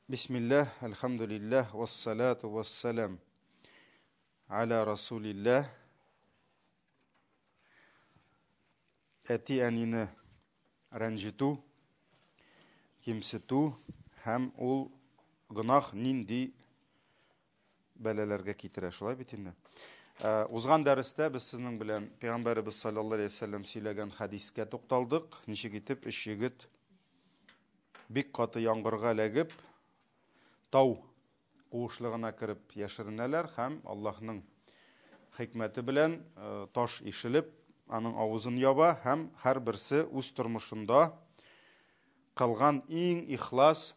Бисмилләһ, әлхәмдүлилләһ, вассалату вассалам аля расулилләһ. Әти-әнине рәнҗетү, кимсетү һәм ул гөнаһ нинди бәлаләргә китерә, шулай бит инде. Э, узган дәрестә без сезнең белән Пәйгамбәребез саллаллаһу алейһи вәсәлләм сөйләгән хәдискә тукталдык. Ничек итеп өч егет бик каты яңгырга эләгеп, тау куышлыгына кереп яшеренәләр һәм Аллаһның хикмәте белән э, таш ишелеп, аның авызын яба һәм һәрберсе үз тормышында кылган иң ихлас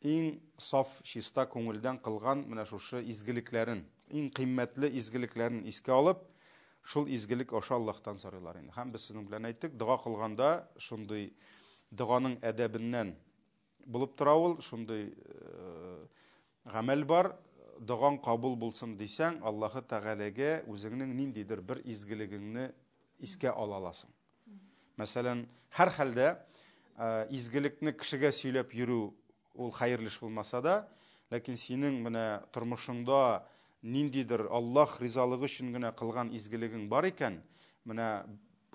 Иң саф, чиста күңелдән кылган менә шушы изгелекләрен, иң кыйммәтле изгелекләрен искә алып, шул изгелек аша Аллаһтан сорыйлар инде. Һәм без сезнең белән әйттек, дога кылганда шундый доганың әдәбеннән булып тора ул, шундый э, гамәл бар, догаң кабул булсын дисәң, Аллаһы Тәгаләгә үзеңнең ниндидер бер изгелегеңне искә ала аласың. Мәсәлән, һәрхәлдә изгелекне кешегә сөйләп йөрү ул хәерле эш булмаса да, ләкин синең менә тормышыңда ниндидер Аллаһ ризалыгы өчен генә кылган изгелегең бар икән, менә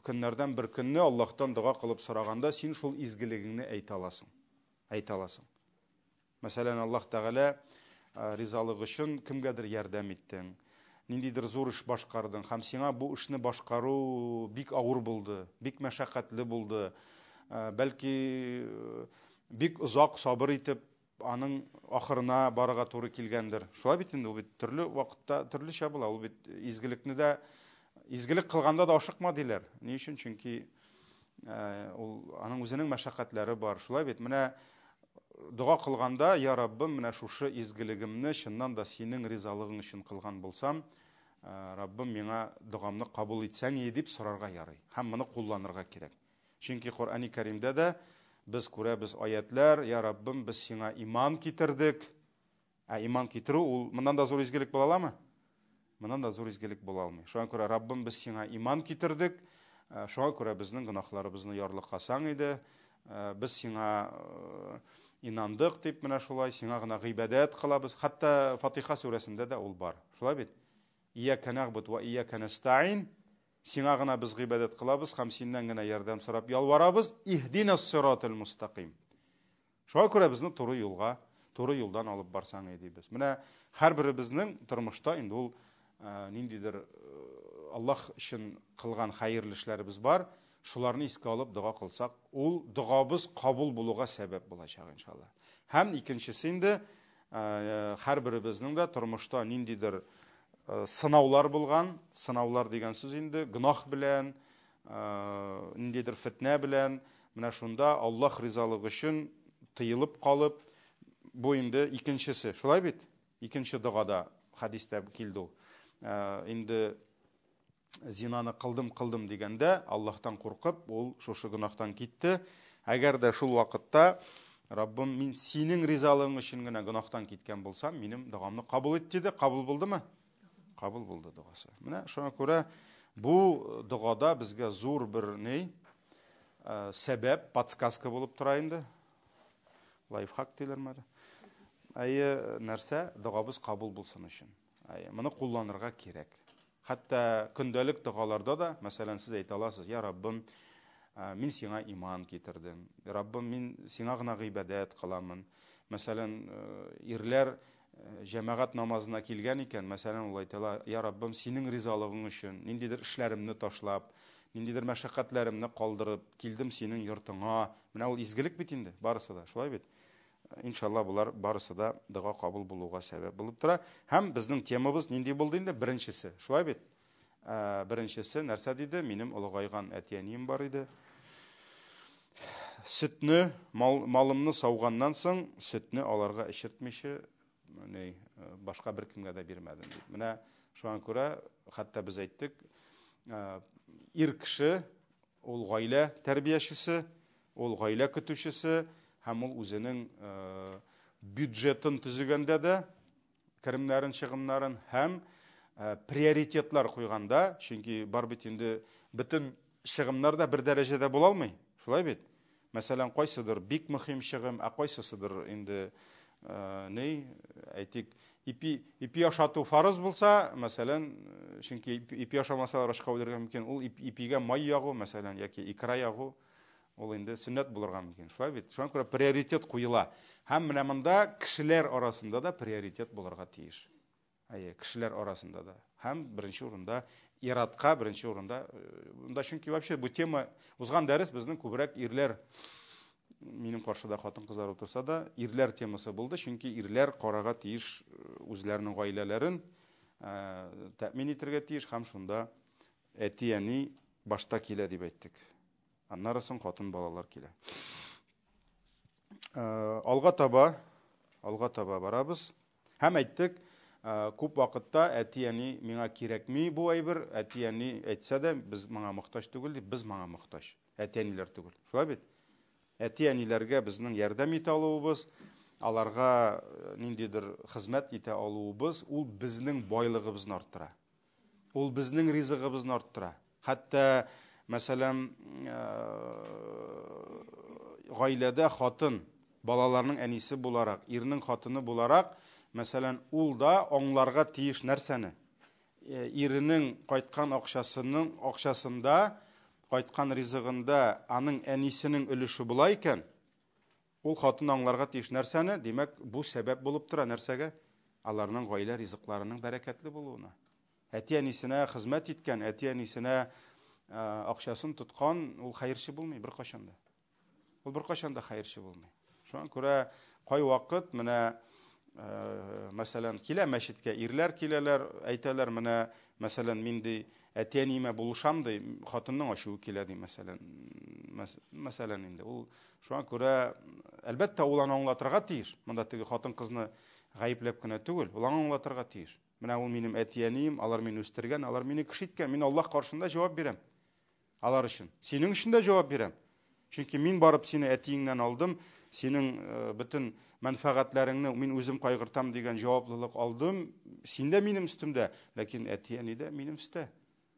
көннәрдән бер көнне Аллаһтан дога кылып сораганда син шул изгелегеңне әйтә аласың. Әйтә аласың. Мәсәлән, Аллаһ Тәгалә ризалыгы өчен кемгәдер ярдәм иттең, ниндидер зур эш башкардың һәм сиңа бу эшне башкару бик авыр булды, бик мәшәкатьле булды. Бәлки бик озак сабыр итеп аның ахырына барырга туры килгәндер. Шулай бит инде, ул бит төрле вакытта төрлечә була. Ул бит изгелекне дә изгелек кылганда да ашыкма диләр. Ни өчен? Чөнки ул аның үзенең мәшәкатьләре бар. Шулай бит. Менә Дога кылганда, Я Раббым, менә шушы изгелегемне чыннан да Синең ризалыгың өчен кылган булсам, Раббым, миңа догамны кабул итсәң ие, дип сорарга ярый. Һәм моны кулланырга кирәк. Чөнки Коръәни Кәримдә дә без күрәбез аятьләр, Я Раббым, без Сиңа иман китердек, Ә иман китерү ул моннан да зур изгелек була аламы? Моннан да зур изгелек була алмый. Шуңа күрә, Раббым, без сиңа иман китердек, э, шуңа күрә безнең гөнаһларыбызны ярлыкасаң иде, э, без сиңа э, инандык дип менә шулай сиңа гына гыйбадәт кылабыз. Хәтта Фатиха сүрәсендә дә ул бар. Шулай бит? Ияка нагбуд ва ияка nasta'ин. Сиңа гына без гыйбадәт кылабыз һәм синнән генә ярдәм сорап ялварабыз. Иһдинас сиратал мустаким. Шуңа күрә безне туры юлга, туры юлдан алып барсаң иде дибез. Менә һәрберебезнең тормышта инде ул э, ниндидер э, Аллаһ өчен кылган хәерле эшләребез бар. Шуларны искә алып дога кылсак, ул догабыз кабул булуга сәбәп булачак иншалла. Һәм икенчесе инде э, һәрберебезнең дә тормышта ниндидер сынаулар булган, сынаулар дигән сүз инде гөнаһ белән, ниндидер фетнә белән, менә шунда Аллаһ ризалыгы өчен тыелып калып, бу инде икенчесе. Шулай бит? Икенче догада хәдистә килде ул. Инде зинаны кылдым, кылдым дигәндә, Аллаһтан куркып, ул шушы гөнаһтан китте. Әгәр дә шул вакытта Раббым, мин синең ризалыгың өчен генә гөнаһтан киткән булсам, минем догамны кабул ит диде. Кабул булдымы? Кабул булды догасы. Менә шуңа күрә бу догада безгә зур бер ни э, сәбәп, подсказка булып тора инде. Лайфхак диләрме әле? Әйе, нәрсә? Догабыз кабул булсын өчен. Әйе, моны кулланырга кирәк. Хәтта көндәлек догаларда да, мәсәлән, сез әйтә аласыз, Я Раббым, э, мин сиңа иман китердем. Раббым, мин сиңа гына гыйбадәт кыламын. Мәсәлән, э, ирләр Җәмәгать намазына килгән икән, мәсәлән, ул әйтә ала, Я Раббым, синең ризалыгың өчен, ниндидер эшләремне ташлап, ниндидер мәшәкатьләремне калдырып, килдем синең йортыңа. Менә ул изгелек бит инде, барысы да, шулай бит? Иншалла, болар барысы да дога кабул булуга сәбәп булып тора. Һәм безнең темабыз нинди булды инде? Беренчесе, шулай бит? Беренчесе нәрсә диде? Минем олыгайган әти-әнием бар иде. Сөтне, мал, малымны сауганнан соң, сөтне аларга эчертмичә, ни, башка беркемгә дә бирмәдем дип. Менә шуңа күрә, хәтта без әйттек, ир кеше ул гаилә тәрбиячесе, ул гаилә көтүчесе һәм ул үзенең бюджетын төзегәндә дә керемнәрен, чыгымнарын һәм приоритетлар куйганда, чөнки бар бит инде бөтен чыгымнар да бер дәрәҗәдә була алмый, шулай бит? Мәсәлән, кайсыдыр бик мөһим чыгым, ә кайсысыдыр инде ни, әйтик, ипи, ипи ашату фарыз булса, мәсәлән, чөнки ипи ашамасалар ачка үлергә мөмкин, ул ипигә май ягу, мәсәлән, яки икра ягу, ул инде сөннәт булырга мөмкин. Шулай бит? Шуңа күрә приоритет куела. Һәм менә монда кешеләр арасында да приоритет булырга тиеш. Әйе, кешеләр арасында да. Һәм беренче урында иратка, беренче урында. Монда чөнки вообще бу тема узган дәрес безнең күбрәк ирләр минем каршыда хатын-кызлар утырса да, ирләр темасы булды, чөнки ирләр карага тиеш үзләренең гаиләләрен тәэмин итәргә тиеш һәм шунда әти-әни башта килә дип әйттек. Аннары соң хатын балалар килә. Алга таба, алга таба барабыз. Һәм әйттек, күп вакытта әти-әни миңа кирәкми бу әйбер, әти-әни әйтсә дә, без моңа мохтаҗ түгел дип, без моңа мохтаҗ. Әти-әниләр түгел. Шулай бит? Әти-әниләргә безнең ярдәм итә алуыбыз, аларга ниндидер хезмәт итә алуыбыз, ул безнең байлыгыбызны арттыра. Ул безнең ризыгыбызны арттыра. Хәтта, мәсәлән, гаиләдә хатын, балаларның әнисе буларак, ирнең хатыны буларак, мәсәлән, ул да аңларга тиеш нәрсәне? Иренең кайткан акчасының акчасында, кайткан ризыгында аның әнисенең өлеше була икән, Ул хатын аңларга тиеш нәрсәне? Димәк, бу сәбәп булып тора нәрсәгә? Аларның гаилә ризыкларының бәрәкәтле булуына. Әти-әнисенә хезмәт иткән, әти-әнисенә акчасын тоткан, ул хәерче булмый беркайчан да. Ул беркайчан да хәерче булмый. Шуңа күрә кайвакыт менә мәсәлән, килә мәчеткә ирләр киләләр, әйтәләр, менә, мәсәлән, мин ди, әти-әниемә булышам ди, хатынның ачуы килә ди, мәсәлән. Мәсәлән инде ул шуңа күрә, әлбәттә, ул аны аңлатырга тиеш. Монда теге хатын-кызны гаепләп кенә түгел, ул аңа аңлатырга тиеш. Менә ул минем әти-әнием, алар мине үстергән, алар мине кеше иткән, мин Аллаһ каршында җавап бирәм. Алар өчен. Синең өчен дә җавап бирәм. Чөнки мин барып сине әтиеңнән алдым, синең бөтен мәнфәгатьләреңне мин үзем кайгыртам дигән җаваплылык алдым. Син дә минем өстемдә, ләкин әти-әни дә минем өстә.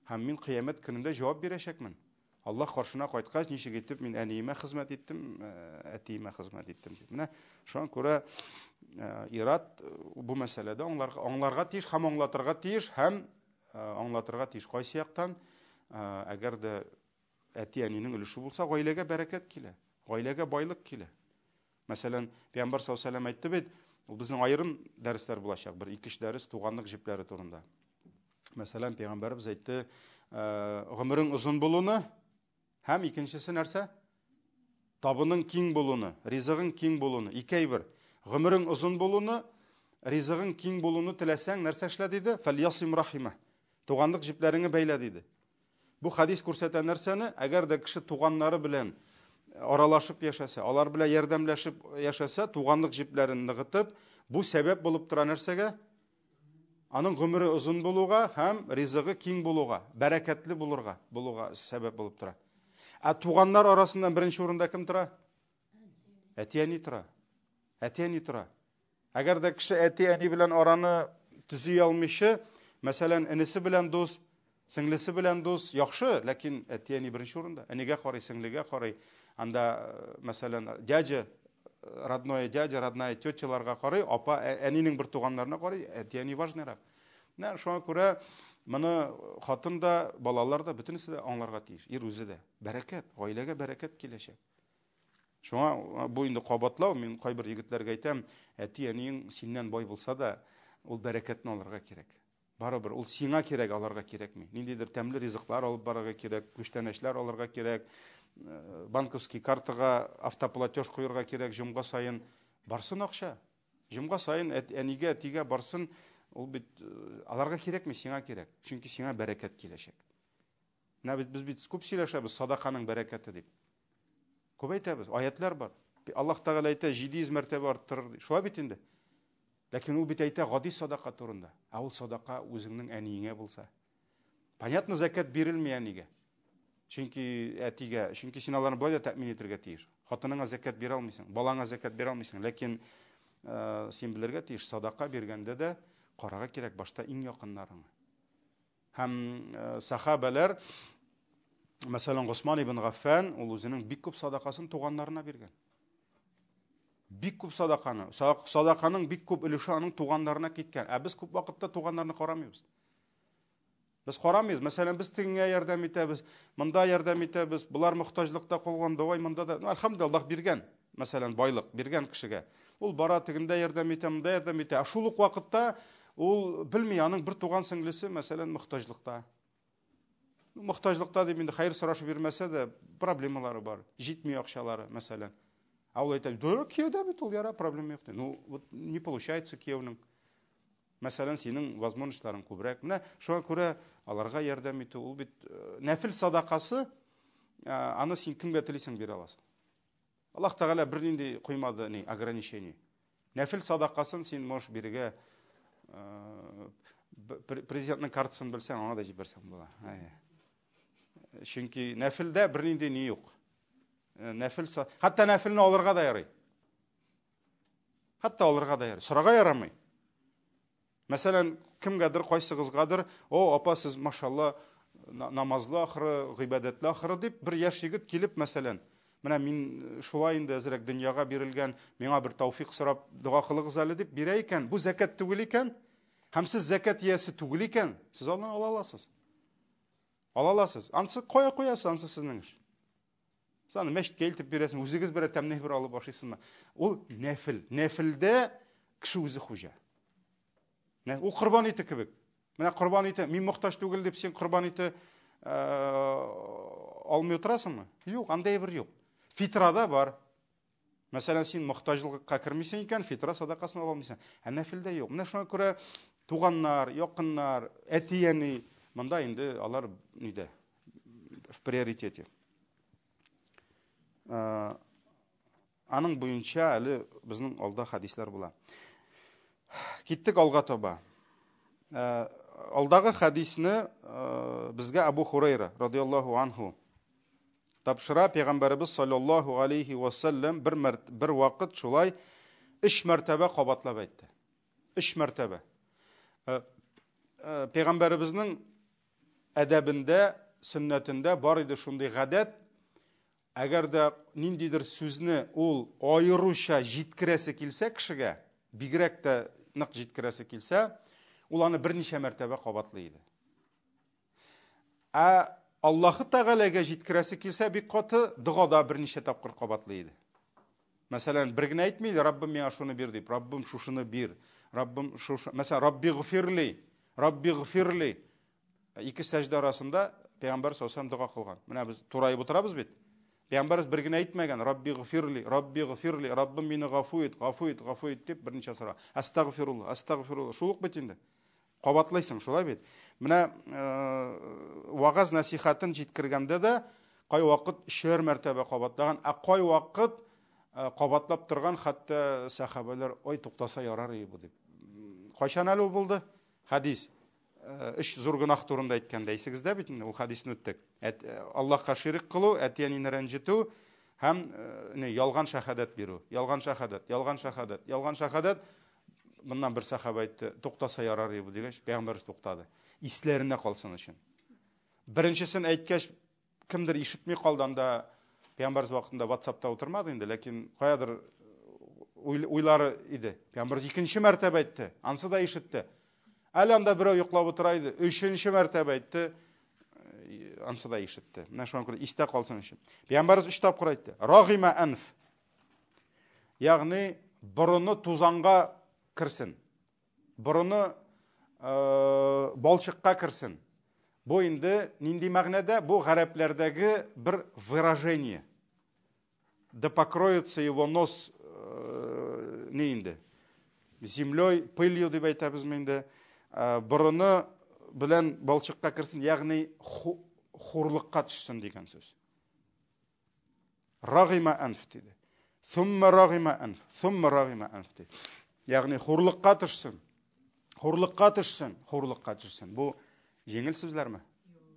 Һәм мин кыямәт көнендә җавап бирәчәкмен. Аллаһ каршына кайткач, ничек итеп мин әниемә хезмәт иттем, әтиемә хезмәт иттем дип. Менә шуңа күрә ират бу мәсьәләдә аңларга, аңларга тиеш һәм аңлатырга тиеш һәм аңлатырга тиеш. Кайсы яктан, әгәр дә әти-әнинең өлеше булса, гаиләгә бәрәкәт килә, гаиләгә байлык килә. Мәсәлән, Пәйгамбәр саллаллаһу алейһи ва әйтте бит, ул безнең аерым дәресләр булачак, бер ике-өч дәрес туганлык җепләре турында. Мәсәлән, Пәйгамбәребез әйтте, гомерең озын булуны һәм икенчесе нәрсә? Табының киң булуны, ризыгың киң булуны. Ике әйбер. Гомерең озын булуны, ризыгың киң булуны теләсәң, нәрсә эшлә диде? Фәльясим рахима. Туганлык җепләреңне бәйлә диде. Бу хадис күрсәтә нәрсәне? Әгәр дә кеше туганнары белән аралашып яшәсә, алар белән ярдәмләшеп яшәсә, туганлык җепләрен ныгытып, бу сәбәп булып тора нәрсәгә? Аның гомере озын булуга һәм ризыгы киң булуга, бәрәкәтле булырга, булуга сәбәп булып тора. Ә туганнар арасыннан беренче урында кем тора? Әти-әни тора. Әти-әни тора. Әгәр дә кеше әти-әни белән араны төзи алмыйча, мәсәлән, энесе белән дус, сеңлесе белән дус, яхшы, ләкин әти-әни беренче урында. Әнигә карый, сеңлегә карый. Анда, мәсәлән, дядя, родное дядя, родная тетяларга карый, апа, әнинең бер туганнарына карый, әти-әни важныйрак. Менә шуңа күрә моны хатын да, балалар да, бөтенесе дә аңларга тиеш. Ир үзе дә. Бәрәкәт, гаиләгә бәрәкәт киләчәк. Шуңа бу инде кабатлау, мин кайбер егетләргә әйтәм, әти-әниең синнән бай булса да, ул бәрәкәтне алырга кирәк. Барыбер ул сиңа кирәк, аларга кирәкми. Ниндидер тәмле ризыклар алып барырга кирәк, күчтәнәчләр алырга кирәк, банковский картага автоплатеж куярга кирәк җомга саен. Барсын акча. Җомга саен әнигә, әтигә барсын, ул бит аларга кирәкми, сиңа кирәк. Чөнки сиңа бәрәкәт киләчәк. Менә бит без бит күп сөйләшәбез садаканың бәрәкәте дип. Күп әйтәбез, аятлар бар. Аллаһ Тәгалә әйтә, 700 мәртәбә арттырыр ди. Шулай бит инде. Ләкин ул бит әйтә гади садака турында. Ә ул садака үзеңнең әниеңә булса. Понятно, зәкят бирелми әнигә. Чөнки әтигә, чөнки син аларны болай да тәэмин итәргә тиеш. Хатыныңа зәкят бирә алмыйсың, балаңа зәкят бирә алмыйсың. Ләкин син белергә тиеш, садака биргәндә дә карарга кирәк башта иң якыннарыңа. Һәм сахабәләр Мәсәлән, Госман ибн Гаффан ул үзенең бик күп садакасын туганнарына биргән. Бик күп садаканы, садаканың бик күп өлеше аның туганнарына киткән. Ә без күп вакытта туганнарны карамыйбыз. Без карамыйбыз. Мәсәлән, без тегеңә ярдәм итәбез, монда ярдәм итәбез, болар мохтаҗлыкта калган, давай монда да. Ну, әлхәмдүлилләһ, Аллаһ биргән, мәсәлән, байлык биргән кешегә. Ул бара тегендә ярдәм итә, монда ярдәм итә. Ә шул ук вакытта ул белми, аның бер туган сеңлесе, мәсәлән, мохтаҗлыкта. Мохтаҗлыкта дип инде хәер сорашып йөрмәсә дә, проблемалары бар. Җитми акчалары, мәсәлән. Ә ул әйтә, дөрес, кияүдә бит ул, яра, проблема юк. Ну, вот не получается кияүнең. Мәсәлән, синең возможностьларың күбрәк. Менә шуңа күрә аларга ярдәм итү, ул бит э, нәфил садакасы, э, аны син кемгә телисең бирә аласың. Аллаһ Тәгалә бернинди куймады ни ограничений. Нәфил садакасын син можешь бирергә э, президентның картасын белсәң, аңа да җибәрсәң була. Чөнки нәфилдә бернинди ни юк. Э, нәфил хәтта нәфилне алырга да ярый. Хәтта алырга да ярый. Сорарга ярамый. Мәсәлән, кемгәдер, кайсыгызгадыр, о, апа, сез, машалла, намазлы ахыры, гыйбадәтле ахыры дип, бер яшь егет килеп, мәсәлән, менә мин э, шулай инде әзрәк дөньяга бирелгән, миңа бер тауфик сорап дога кылыгыз әле дип бирә икән, бу зәкәт түгел икән, һәм сез зәкәт иясе түгел икән, сез аны ала аласыз. Ала аласыз. Ансы кая куясыз, ансы сезнең эш. Сез аны мәчеткә илтеп бирәсең, үзегез берәр тәмле бер алып ашыйсызмы? Ул нәфил. Нәфилдә кеше үзе хуҗа. Ул корбан ите кебек. Менә корбан ите, мин мохтаҗ түгел дип син корбан ите э, алмый утырасыңмы? Юк, андай бер юк. Фитрада бар. Мәсәлән, син мохтаҗлыкка кермисең икән, фитра садакасын ала алмыйсың. Ә нәфилдә юк. Менә шуңа күрә туганнар, якыннар, әти-әни, монда инде алар нидә? В приоритете. Э, аның буенча әле безнең алда хәдисләр була. Киттек алга таба. Э, алдагы хәдисне э, безгә Абу Хурайра радиаллаһу анху Тапшыра Пәйгамбәребез саллаллаһу алейхи ва саллям бер мәрт, бер вакыт шулай өч мәртәбә кабатлап әйтте. Өч мәртәбә. Э, э, Пәйгамбәребезнең әдәбендә, сөннәтендә бар иде шундый гадәт, әгәр дә ниндидер сүзне ул аеруча җиткерәсе килсә кешегә, бигрәк тә нык җиткерәсе килсә, ул аны берничә мәртәбә кабатлый иде. Ә Аллаһы Тәгаләгә җиткерәсе килсә, бик каты догада берничә тапкыр кабатлый иде. Мәсәлән, бер генә әйтми иде, Раббым миңа шуны бир дип, Раббым шушыны бир, Раббым шушы, мәсәлән, Рабби гфирли, Рабби гфирли. Ике сәҗдә арасында Пәйгамбәр саллаллаһу дога кылган. Менә без тураеп утырабыз бит. Пәйгамбәрбез бер генә әйтмәгән, Рабби гфирли, Рабби гфирли, Раббым мине гафу ит, гафу ит, гафу ит дип берничә сора. Әстәгъфируллаһ, әстәгъфируллаһ. Шул ук бит инде. Кабатлыйсың, шулай бит? Менә вагаз нәсихәтен җиткергәндә дә кайвакыт өчәр мәртәбә кабатлаган, ә кайвакыт кабатлап торган, хәтта сәхабәләр, ой, туктаса ярар иде бу дип. Кайчан әле ул булды? Хәдис. Өч зур гөнаһ турында әйткәндә, исегездә бит инде, ул хәдисне үттек. Аллаһка ширек кылу, әти-әнине рәнҗетү һәм ялган шәһадәт бирү. Ялган шәһадәт, ялган шәһадәт, ялган шәһадәт. Моннан бер сәхабә әйтте, туктаса ярар иде бу дигәч, пәйгамбәрбез туктады. Исләренә калсын өчен. Беренчесен әйткәч, кемдер ишетми калды анда. Пәйгамбәрбез вакытында WhatsAppта утырмады инде, ләкин каядыр уйлары иде. Пәйгамбәрбез икенче мәртәбә әйтте, ансы да ишетте. Әле анда берәү йоклап утыра иде, өченче мәртәбә әйтте, ансы да ишетте. Менә шуңа күрә истә калсын өчен. Пәйгамбәрбез өч тапкыр әйтте. Рагима анф. Ягъни борыны тузанга керсен. Борыны э, балчыкка керсен. Бу инде нинди мәгънәдә? Бу гарәпләрдәге бер выражение. Да покроется его нос э, не инде? Землей, пылью дип әйтәбезме инде? Э, борыны белән балчыкка керсен, ягъни хурлыкка төшсен дигән сүз. Рагима әнф диде. Сумма рагима әнф, сумма рагима әнф диде. Ягъни хурлыкка төшсен. Хурлыкка төшсен, хурлыкка төшсен. Бу җиңел сүзләрме?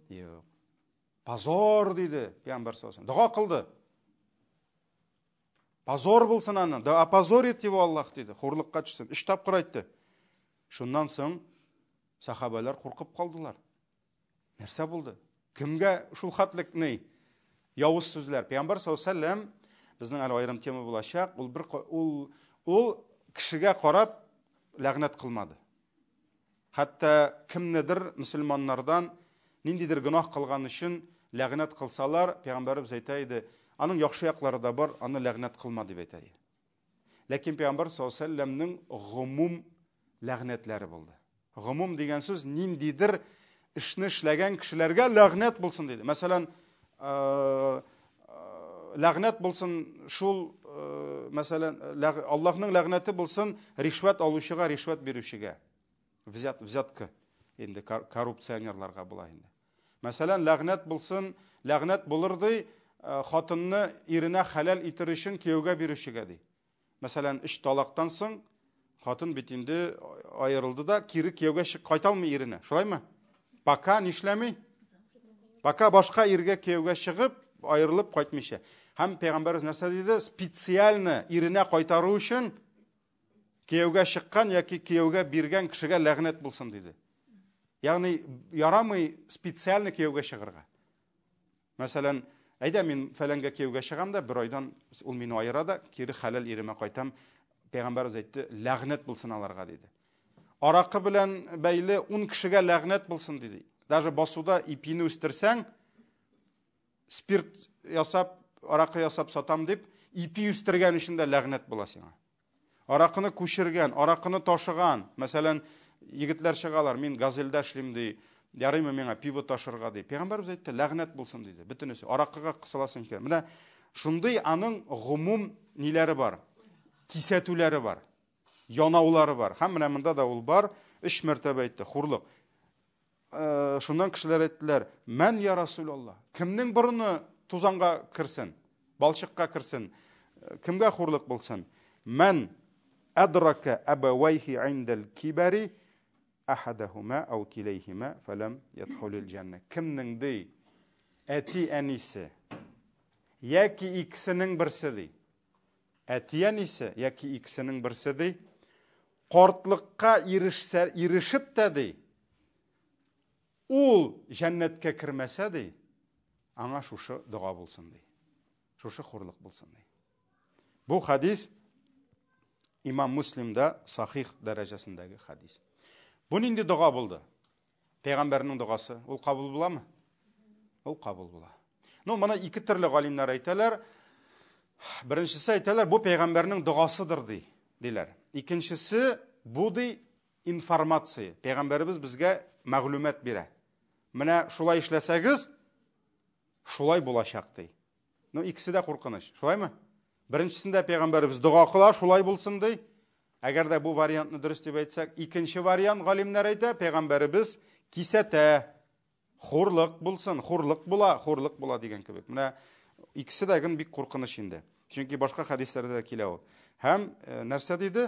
Юк. Позор диде пәйгамбәр саллаллаху Дога кылды. Позор булсын аны. Да опозорит его Аллаһ диде. Хурлыкка төшсен. Өч тапкыр әйтте. Шуннан соң сахабәләр куркып калдылар. Нәрсә булды? Кемгә шул хәтлек ни? Явыз сүзләр. Пәйгамбәр саллаллаһу алейһи вәсәлләм безнең әле аерым тема булачак. Ул бер ул ул кешегә карап ләгънәт кылмады. Хәтта кемнедер мөселманнардан ниндидер гөнаһ кылган өчен ләгънәт кылсалар, пәйгамбәребез әйтә иде, аның яхшы яклары да бар, аны ләгънәт кылма дип әйтә иде. Ләкин пәйгамбәр саллаллаһу алейһи вәсәлләмнең гомум ләгънәтләре булды. Гомум дигән сүз ниндидер эшне эшләгән кешеләргә ләгънәт булсын диде. Мәсәлән, ләгънәт булсын шул, мәсәлән, Аллаһның ләгънәте булсын ришвәт алучыга, ришвәт бирүчегә. Взят, взятка инде коррупционерларга була инде. Мәсәлән, ләгънәт булсын, ләгънәт булыр ди, хатынны иренә хәләл итер өчен кияүгә бирүчегә ди. Мәсәлән, өч талактан соң хатын бит инде аерылды да, кире кияүгә чык кайта алмый иренә. Шулаймы? Пока нишләми? Пока башка иргә кияүгә чыгып, аерылып кайтмыйча. Һәм пәйгамбәребез нәрсә диде? Специально иренә кайтару өчен кияүгә чыккан яки кияүгә биргән кешегә ләгънәт булсын диде. Ягъни ярамый специально кияүгә чыгарга. Мәсәлән, әйдә мин фәләнгә кияүгә чыгам да, бер айдан ул мине аера да, кире хәләл иремә кайтам. Пәйгамбәребез әйтте, ләгънәт булсын аларга диде. Аракы белән бәйле 10 кешегә ләгънәт булсын диде. Даже басуда ипине үстерсәң, спирт ясап, аракы ясап сатам дип, ипи үстергән өчен дә ләгънәт була сиңа. Аракыны күчергән, аракыны ташыган, мәсәлән, егетләр чыгалар, мин газельдә эшлим ди, ярыймы миңа пиво ташырга ди. Пәйгамбәребез әйтте, ләгънәт булсын диде. Бөтенесе аракыга кысыласың икән. Менә шундый аның гомум ниләре бар? Кисәтүләре бар. Янаулары бар. Һәм менә монда да ул бар. Өч мәртәбә әйтте, хурлык. Шуннан кешеләр әйттеләр, Мән я Расулаллаһ? Кемнең борыны тузанга керсен, балчыкка керсен, кемгә хурлык булсын? Мән әдрака әбәвәйхи индәл кибәри ахадахума ау киләйһима фәләм ядхулил җәннә. Кемнең ди әти әнисе яки икесенең берсе ди. Әти әнисе яки икесенең берсе ди картлыкка ирешсә, ирешеп тә ди, ул җәннәткә кермәсә ди, аңа шушы дога булсын ди. Шушы хурлык булсын ди. Бу хадис Имам Муслимда сахих дәрәҗәсендәге хадис. Бу нинди дога булды? Пәйгамбәрнең догасы, ул кабул буламы? Ул кабул була. Ну, моны ике төрле галимнәр әйтәләр. Беренчесе әйтәләр, бу пәйгамбәрнең догасыдыр ди, диләр. Икенчесе, бу ди информация. Пәйгамбәребез безгә мәгълүмат бирә. Менә шулай эшләсәгез, шулай булачак ди. Ну, икесе дә куркыныч. Шулаймы? Беренчесендә пәйгамбәребез дога кыла, шулай булсын ди. Әгәр дә бу вариантны дөрес дип әйтсәк, икенче вариант галимнәр әйтә, пәйгамбәребез кисәтә. Хурлык булсын, хурлык була, хурлык була дигән кебек. Менә икесе дә ген бик куркыныч инде. Чөнки башка хәдисләрдә дә килә ул. Һәм э, нәрсә диде?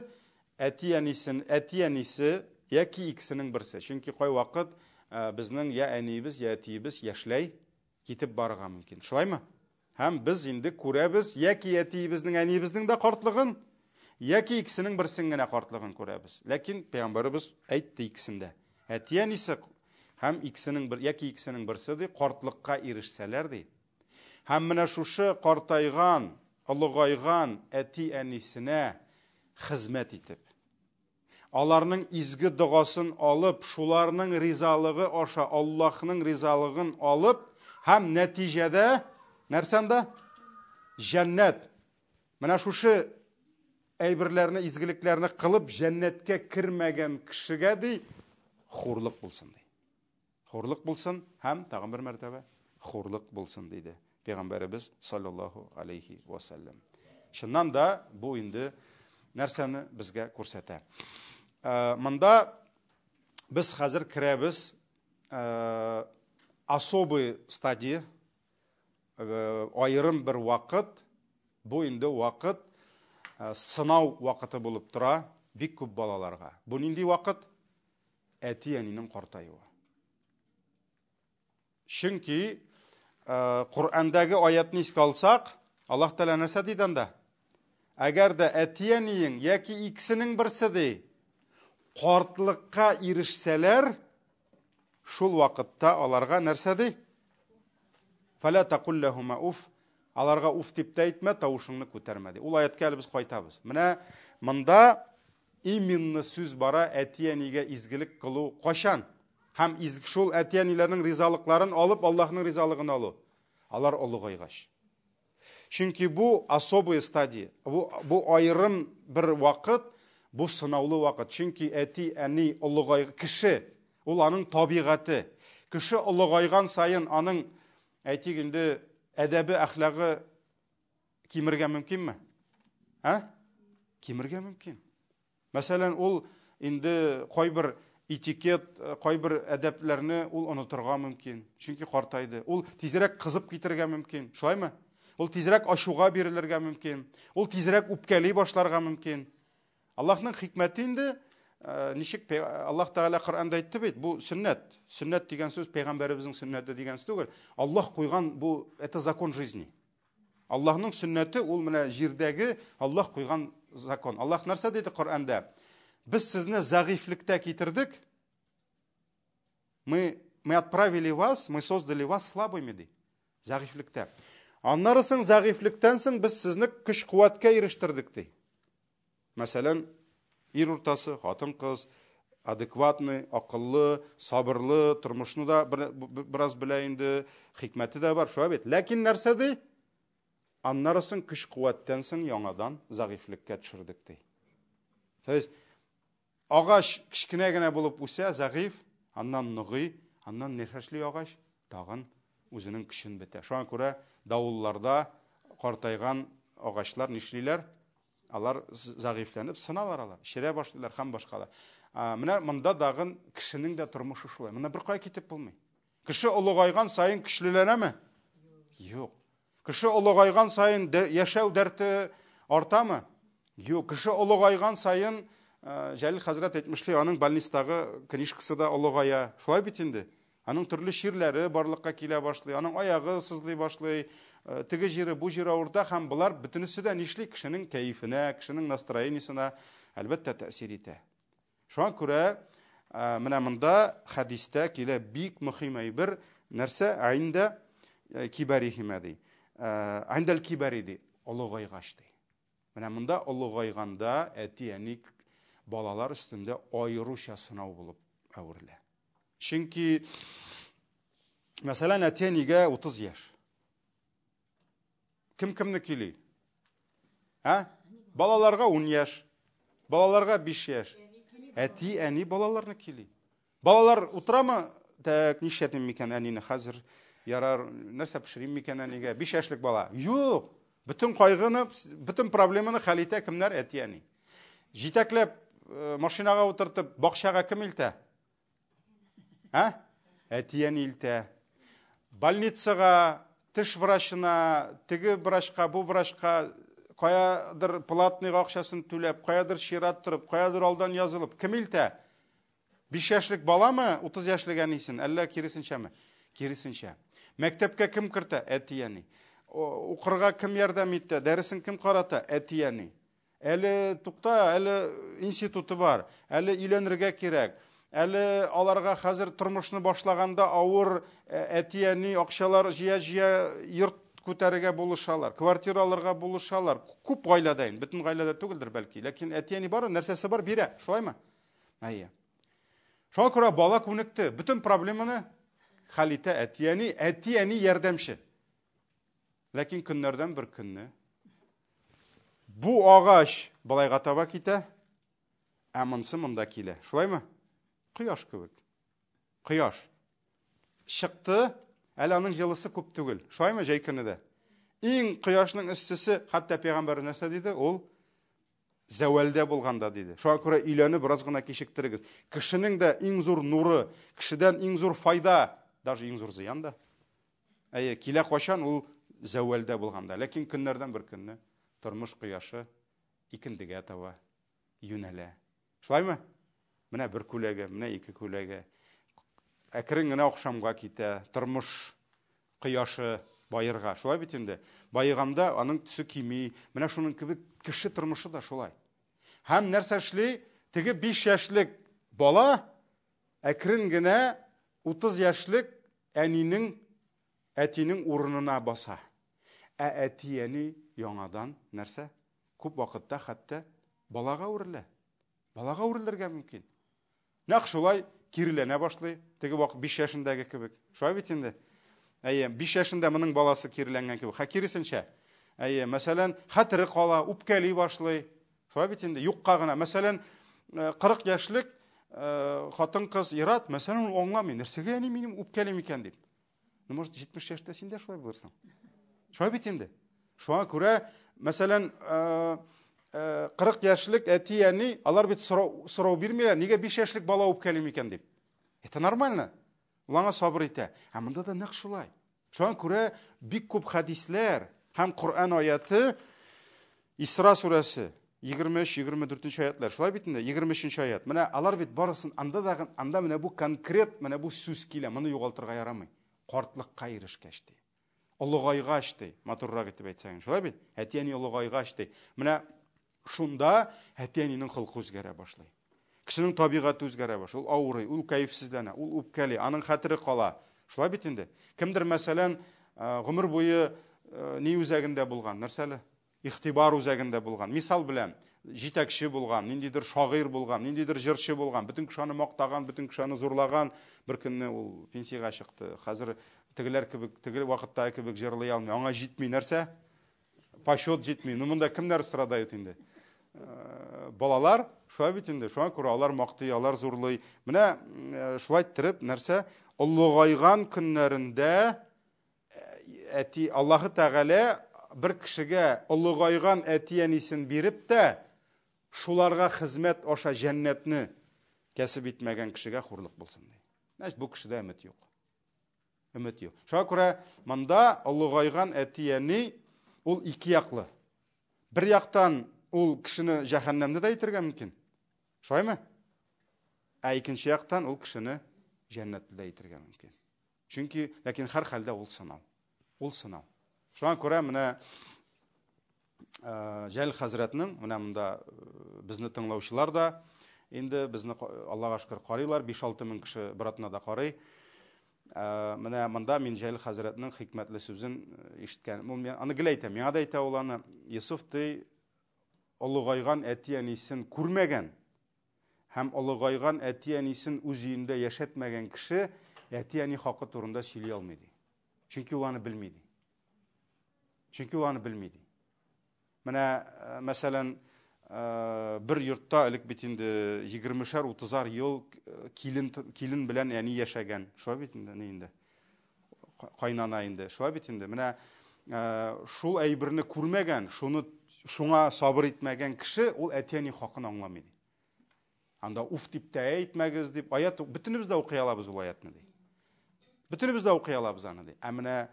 Әти-әнисен, әти-әнисе яки икесенең берсе. Чөнки кайвакыт э, безнең я әниебез, я әтиебез яшьләй китеп барырга мөмкин. Шулаймы? Һәм без инде күрәбез яки әтиебезнең, әниебезнең дә картлыгын, яки икесенең берсен генә картлыгын күрәбез. Ләкин пәйгамбәребез әйтте икесен дә. Әти-әнисе һәм икесенең бер яки икесенең берсе ди картлыкка ирешсәләр ди. Һәм менә шушы картайган, олыгайган әти-әнисенә хезмәт итеп, Аларның изге догасын алып, шуларның ризалыгы аша Аллаһның ризалыгын алып һәм нәтиҗәдә нәрсә анда? Җәннәт. Менә шушы әйберләрне, изгелекләрне кылып җәннәткә кермәгән кешегә ди хурлык булсын ди. Хурлык булсын һәм тагын бер мәртәбә хурлык булсын, диде Пәйгамбәребез саллаллаһу алейхи ва саллям. Чыннан да бу инде нәрсәне безгә күрсәтә. Э, монда без хәзер керәбез э, особый стадия, э, аерым бер вакыт, бу инде вакыт сынау вакыты булып тора бик күп балаларга. Бу нинди вакыт? Әти-әнинең картаюы. Чөнки э, Коръәндәге аятны искә алсак, Аллаһ Тәгалә нәрсә диде анда? Әгәр дә әти-әниең яки икесенең берсе ди, картлыкка ирешсәләр, шул вакытта аларга нәрсә ди? Фәлә тәкул ләһума уф, аларга уф дип тә әйтмә, тавышыңны күтәрмә ди. Ул аятка әле без кайтабыз. Менә монда именно сүз бара әти-әнигә изгелек кылу кайчан? Һәм шул әти-әниләрнең ризалыкларын алып, Аллаһның ризалыгын алу. Алар олыгайгач. Чөнки бу особая стадия, бу, бу аерым бер вакыт, бу сынаулы вакыт. Чөнки әти, әни олыгай кеше, ул аның табигате. Кеше олыгайган саен аның, әйтик инде, әдәбе, әхлагы кимергә мөмкинме? Ә? Кимергә мөмкин. Мәсәлән, ул инде кайбер этикет, кайбер әдәпләрне ул онытырга мөмкин, чөнки картайды. Ул тизрәк кызып китергә мөмкин, шулаймы? Ул тизрәк ачуга бирелергә мөмкин, ул тизрәк үпкәли башларга мөмкин. Аллаһның хикмәте инде, ничек Аллаһ Тәгалә Коръәндә әйтте бит, бу сөннәт. Сөннәт дигән сүз пәйгамбәребезнең сөннәте дигән сүз түгел. Аллаһ куйган бу это закон жизни. Аллаһның сөннәте ул менә җирдәге Аллаһ куйган закон. Аллаһ нәрсә диде Коръәндә? Без сезне зәгыйфьлектә китердек. Мы, мы отправили вас, мы создали вас слабыми, ди. Зәгыйфьлектә. Аннары соң зәгыйфьлектән соң без сезне көч-куәткә ирештердек, ди. Мәсәлән, ир уртасы, хатын-кыз, адекватный, акыллы, сабырлы, тормышны да бераз белә инде, хикмәте дә бар, шулай бит. Ләкин нәрсә ди? Аннары соң көч-куәттән соң яңадан зәгыйфьлеккә төшердек ди. То есть агач кечкенә генә булып үсә, зәгыйфь, аннан ныгый, аннан нәрсә агач? Тагын үзенең көчен бетә. Шуңа күрә давылларда картайган агачлар нишлиләр? Алар зәгыйфьләнеп сыналар алар, черә башлыйлар һәм башкалар. Менә монда дагын кешенең дә тормышы шулай. Монда беркая китеп булмый. Кеше олыгайган саен көчлеләнәме? Юк. Кеше олыгайган саен яшәү дәрте артамы? Юк. Кеше олыгайган саен, Җәлил хәзрәт әйтмешли, аның больництагы книжкасы да олыгая. Шулай бит инде. Аның төрле чирләре барлыкка килә башлый, аның аягы сызлый башлый, э, теге җире, бу җире авырта һәм болар бөтенесе дә нишли кешенең кәефенә, кешенең настроениесенә әлбәттә тәэсир итә. Шуңа күрә э, менә монда хәдистә килә бик мөһим әйбер, нәрсә айндә э, кибәрихимә ди. Айндәл кибәри ди, олыгайгач ди. Менә монда олыгайганда әти-әни балалар өстендә аеруча сынау булып әверелә. Чөнки, мәсәлән, әти-әнигә 30 яшь. Кем кемне көйли? Ә? Балаларга 10 яшь, балаларга 5 яшь. Әти-әни балаларны көйли. Балалар утырамы? Так, нишләтим микән әнине хәзер? Ярар, нәрсә пешерим микән әнигә? 5 яшьлек бала. Юк. Бөтен кайгыны, бөтен проблеманы хәл итә кемнәр? Әти-әни. Җитәкләп, э, машинага утыртып, бакчага кем илтә? Ә? Әти-әни илтә. Больницага, теш врачына, теге врачка, бу врачка, каядыр платныйга акчасын түләп, каядыр чират торып, каядыр алдан язылып, кем илтә? 5 яшьлек баламы, 30 яшьлек әнисен, әллә киресенчәме? Киресенчә. Мәктәпкә кем кертә? Әти-әни. Укырга кем ярдәм итә? Дәресен кем карата? Әти-әни. Әле тукта, әле институты бар, әле өйләнергә кирәк. Әле аларга хәзер тормышны башлаганда авыр э, әти-әни акчалар җыя-җыя йорт күтәрергә булышалар, квартира алырга булышалар. Күп гаиләдә инде, бөтен гаиләдә түгелдер бәлки, ләкин әти-әни бар, нәрсәсе бар, бирә, шулаймы? Әйе. Шуңа күрә бала күнекте, бөтен проблеманы хәл итә әти-әни, әти-әни ярдәмче. Ләкин көннәрдән бер көнне бу агач былайга таба китә, ә монсы монда килә. Шулаймы? Кояш кебек. Кояш. Чыкты, әле аның җылысы күп түгел. Шулаймы җәй көне дә? Иң кояшның эссесе, хәтта пәйгамбәр нәрсә диде? Ул зәвәлдә булганда диде. Шуңа күрә өйләне бераз гына кичектерегез. Кешенең дә иң зур нуры, кешедән иң зур файда, даже иң зур зыян да Әйе, килә кайчан ул зәвәлдә булганда. Ләкин көннәрдән бер көнне тормыш кояшы икендегә таба юнәлә. Шулаймы? Менә бер күләгә, менә ике күләгә. Әкрен генә ахшамга китә, тормыш кояшы баерга. Шулай бит инде. Баеганда аның төсе кими. Менә шуның кебек кеше тормышы да шулай. Һәм нәрсә эшли? Теге 5 яшьлек бала әкрен генә 30 яшьлек әнинең Әтинең урынына баса. Ә әти-әни яңадан нәрсә? Күп вакытта хәтта балага әверелә. Балага әверелергә мөмкин. Нәкъ шулай киреләнә башлый, теге вакыт 5 яшендәге кебек. Шулай бит инде. Әйе, 5 яшендә моның баласы киреләнгән кебек. Ха киресенчә. Әйе, мәсәлән, хәтере кала, үпкәли башлый. Шулай бит инде, юкка гына. Мәсәлән, 40 э, яшьлек э, хатын-кыз ир-ат, мәсәлән, ул аңламый, нәрсәгә әни минем үпкәли микән дип. Ну, может, 70 яшьтә син дә шулай булырсың. Шулай бит инде. Шуңа күрә, мәсәлән, 40 яшьлек әти-әни, алар бит сорау, сорау бирмиләр, нигә 5 яшьлек бала үпкәли микән дип. Это нормально. Ул аңа сабыр итә. Ә монда да нәкъ шулай. Шуңа күрә бик күп хәдисләр һәм Коръән аяты Исра сүрәсе 23-24 аятлар. Шулай бит инде, 23 аят. Менә алар бит барысын анда да анда менә бу конкрет, менә бу сүз килә. Моны югалтырга ярамый. Картлыкка ирешкәч ди. Олыгайгач ди, матуррак итеп әйтсәң. Шулай бит? Әти-әни олыгайгач ди. Менә шунда әти-әнинең холкы үзгәрә башлый. Кешенең табигате үзгәрә башлый. Ул авырый, ул кәефсезләнә, ул үпкәли, аның хәтере кала. Шулай бит инде. Кемдер, мәсәлән, гомер буе ни үзәгендә булган, нәрсә әле? Игътибар үзәгендә булган. Мисал белән, җитәкче булган, ниндидер шагыйрь булган, ниндидер җырчы булган, бөтен кеше аны мактаган, бөтен кеше аны зурлаган. Бер көнне ул пенсиягә чыкты. Хәзер тегеләр кебек, теге вакыттагы кебек җырлый алмый. Аңа җитми нәрсә? Почет җитми. Ну, монда кемнәр страдают инде? Э, балалар, шулай бит инде. Шуңа күрә алар мактый, алар зурлый. Менә э, шулай иттереп, нәрсә? Олыгайган көннәрендә әти Аллаһы Тәгалә бер кешегә олыгайган әти-әнисен биреп тә, шуларга хезмәт аша җәннәтне кәсеп итмәгән кешегә хурлык булсын ди. Значит, бу кешедә өмет юк. Өмет юк. Шуңа күрә монда олыгайган әти-әни ул ике яклы. Бер яктан ул кешене җәһәннәмдә дә итергә мөмкин. Шулаймы? Ә икенче яктан ул кешене җәннәтле дә итергә мөмкин. Чөнки, ләкин һәр хәлдә ул сынау. Ул сынау. Шуңа күрә менә Җәлил хәзрәтнең менә монда безне тыңлаучылар да инде безне Аллага шөкер карыйлар, 5-6 мең кеше бер атнада карый. Менә монда мин Җәлил хәзрәтнең хикмәтле сүзен ишеткән. Ул мин аны гел әйтә, миңа да әйтә ул аны. Йосыф ди олыгайган әти-әнисен күрмәгән Һәм олыгайган әти-әнисен үз өендә яшәтмәгән кеше әти-әни хакы турында сөйли алмый ди. Чөнки ул аны белми ди. Чөнки ул аны белми ди. Менә, э, мәсәлән, э, бер йортта элек бит инде 20-шәр, 30-ар ел э, килен килен белән әни яшәгән. Шулай бит инде, ни инде. Кайнана инде. Шулай бит инде. Менә шул әйберне күрмәгән, шуны шуңа сабыр итмәгән кеше ул әти-әни хакын аңламый ди. Анда уф дип тә әйтмәгез дип аят бөтенебез дә укый алабыз ул аятны ди. Бөтенебез дә укый алабыз аны ди. Ә менә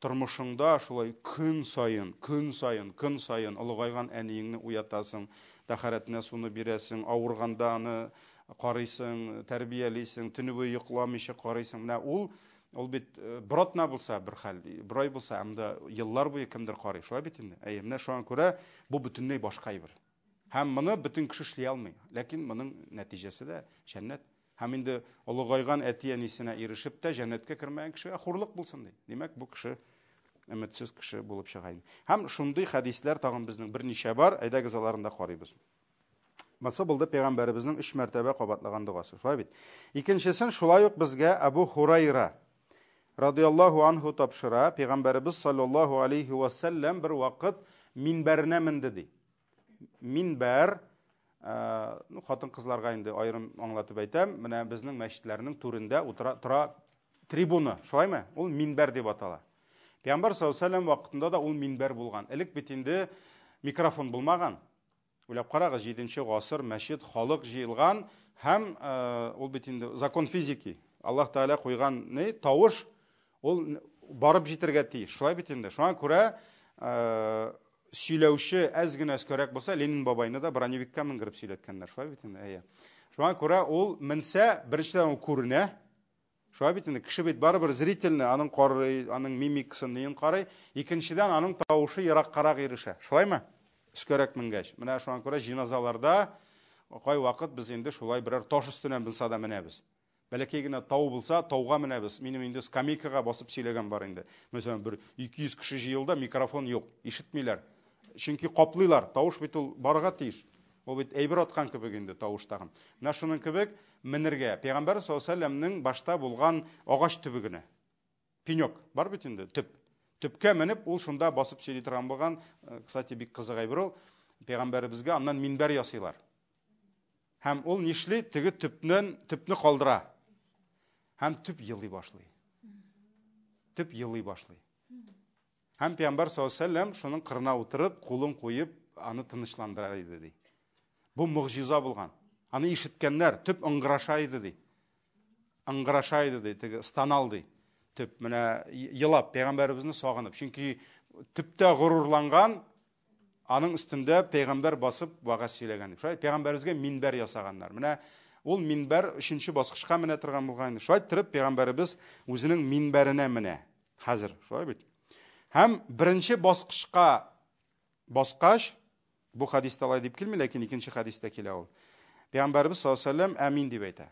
тормышыңда шулай көн саен, көн саен, көн саен олыгайган әниеңне уятасың, тәһарәтенә суны бирәсең, авырганда аны карыйсың, тәрбиялисең, төне буе йокламыйча карыйсың. Менә ул ул бит э, бер атна булса бер хәл, бер ай булса, анда еллар буе кемдер карый. Шулай бит инде. Әйе, менә шуңа күрә бу бөтенләй башка әйбер. Һәм моны бөтен кеше эшли алмый. Ләкин моның нәтиҗәсе дә җәннәт. Һәм инде олыгайган әти-әнисенә ирешеп тә җәннәткә кермәгән кешегә хурлык булсын ди. Димәк, бу кеше өметсез кеше булып чыга инде. Һәм шундый хәдисләр тагын безнең берничә бар. Әйдәгез аларын да карыйбыз. Монысы булды пәйгамбәребезнең өч мәртәбә кабатлаган догасы. Шулай бит. Икенчесен шулай ук безгә Абу Хурайра радиаллаһу анһу тапшыра. Пәйгамбәребез саллаллаһу алейхи ва сәлләм бер вакыт минбәренә менде ди. Минбәр, э, ну, хатын-кызларга инде аерым аңлатып әйтәм, менә безнең мәчетләрнең түрендә утыра тора трибуна, шулаймы? Ул минбәр дип атала. Пәйгамбәр саллаллаһу алейһи ва вакытында да ул минбәр булган. Элек бит инде микрофон булмаган. Уйлап карагыз, 7 гасыр мәчет, халык җыелган һәм э, ул бит инде закон физики. Аллаһ Тәгалә куйган ни тавыш ул барып җитәргә тиеш. Шулай бит инде. Шуңа күрә э, сөйләүче әз генә өскәрәк булса, Ленин бабайны да броневикка менгереп сөйләткәннәр. Шулай бит инде. Әйе. Шуңа күрә ул менсә, беренчедән ул күренә. Шулай бит инде, кеше бит барыбер зрительный, аның карый, аның мимикасын, неен карый. Икенчедән, аның тавышы ераккарак ирешә. Шулаймы? Өскәрәк менгәч. Менә шуңа күрә җиназаларда кайвакыт без инде шулай берәр таш өстенә булса да менәбез. Бәләкәй генә тау булса, тауга менәбез. Минем инде скамейкага басып сөйләгән бар инде. Мәсәлән, бер 200 кеше җыелды, микрофон юк, ишетмиләр. Чөнки каплыйлар. Тавыш бит ул барырга тиеш. Ул бит әйбер аткан кебек инде тавыш тагын. Менә шуның кебек менергә. Пәйгамбәр саллаллаһу алейһи вәсәлләмнең башта булган агач төбе генә. Пенек бар бит инде, төп. Төпкә менеп, ул шунда басып сөйли торган булган. Кстати, бик кызык әйбер ул. Пәйгамбәребезгә аннан минбәр ясыйлар. Һәм ул нишли? Теге төпнен, төпне калдыра. Һәм төп елый башлый. Төп елый башлый. Һәм Пәйгамбәр саллаллаһу алейһи вәсәлләм шуның кырына утырып, кулын куеп, аны тынычландыра иде ди. Бу могҗиза булган. Аны ишеткәннәр, төп ыңгыраша иде ди. Ыңгыраша иде ди, теге станал ди. Төп менә елап пәйгамбәребезне сагынып. Чөнки төптә горурланган, аның өстендә пәйгамбәр басып вәгазь сөйләгән дип. Шулай пәйгамбәребезгә минбәр ясаганнар. Менә ул минбәр өченче баскычка менә торган булган инде. Шулай иттереп пәйгамбәребез үзенең минбәренә менә. Хәзер, шулай бит. Һәм беренче баскычка баскач, бу хәдистә алай дип килми, ләкин икенче хәдистә килә ул. Пәйгамбәребез саллаллаһу алейһи вәсәлләм әмин дип әйтә.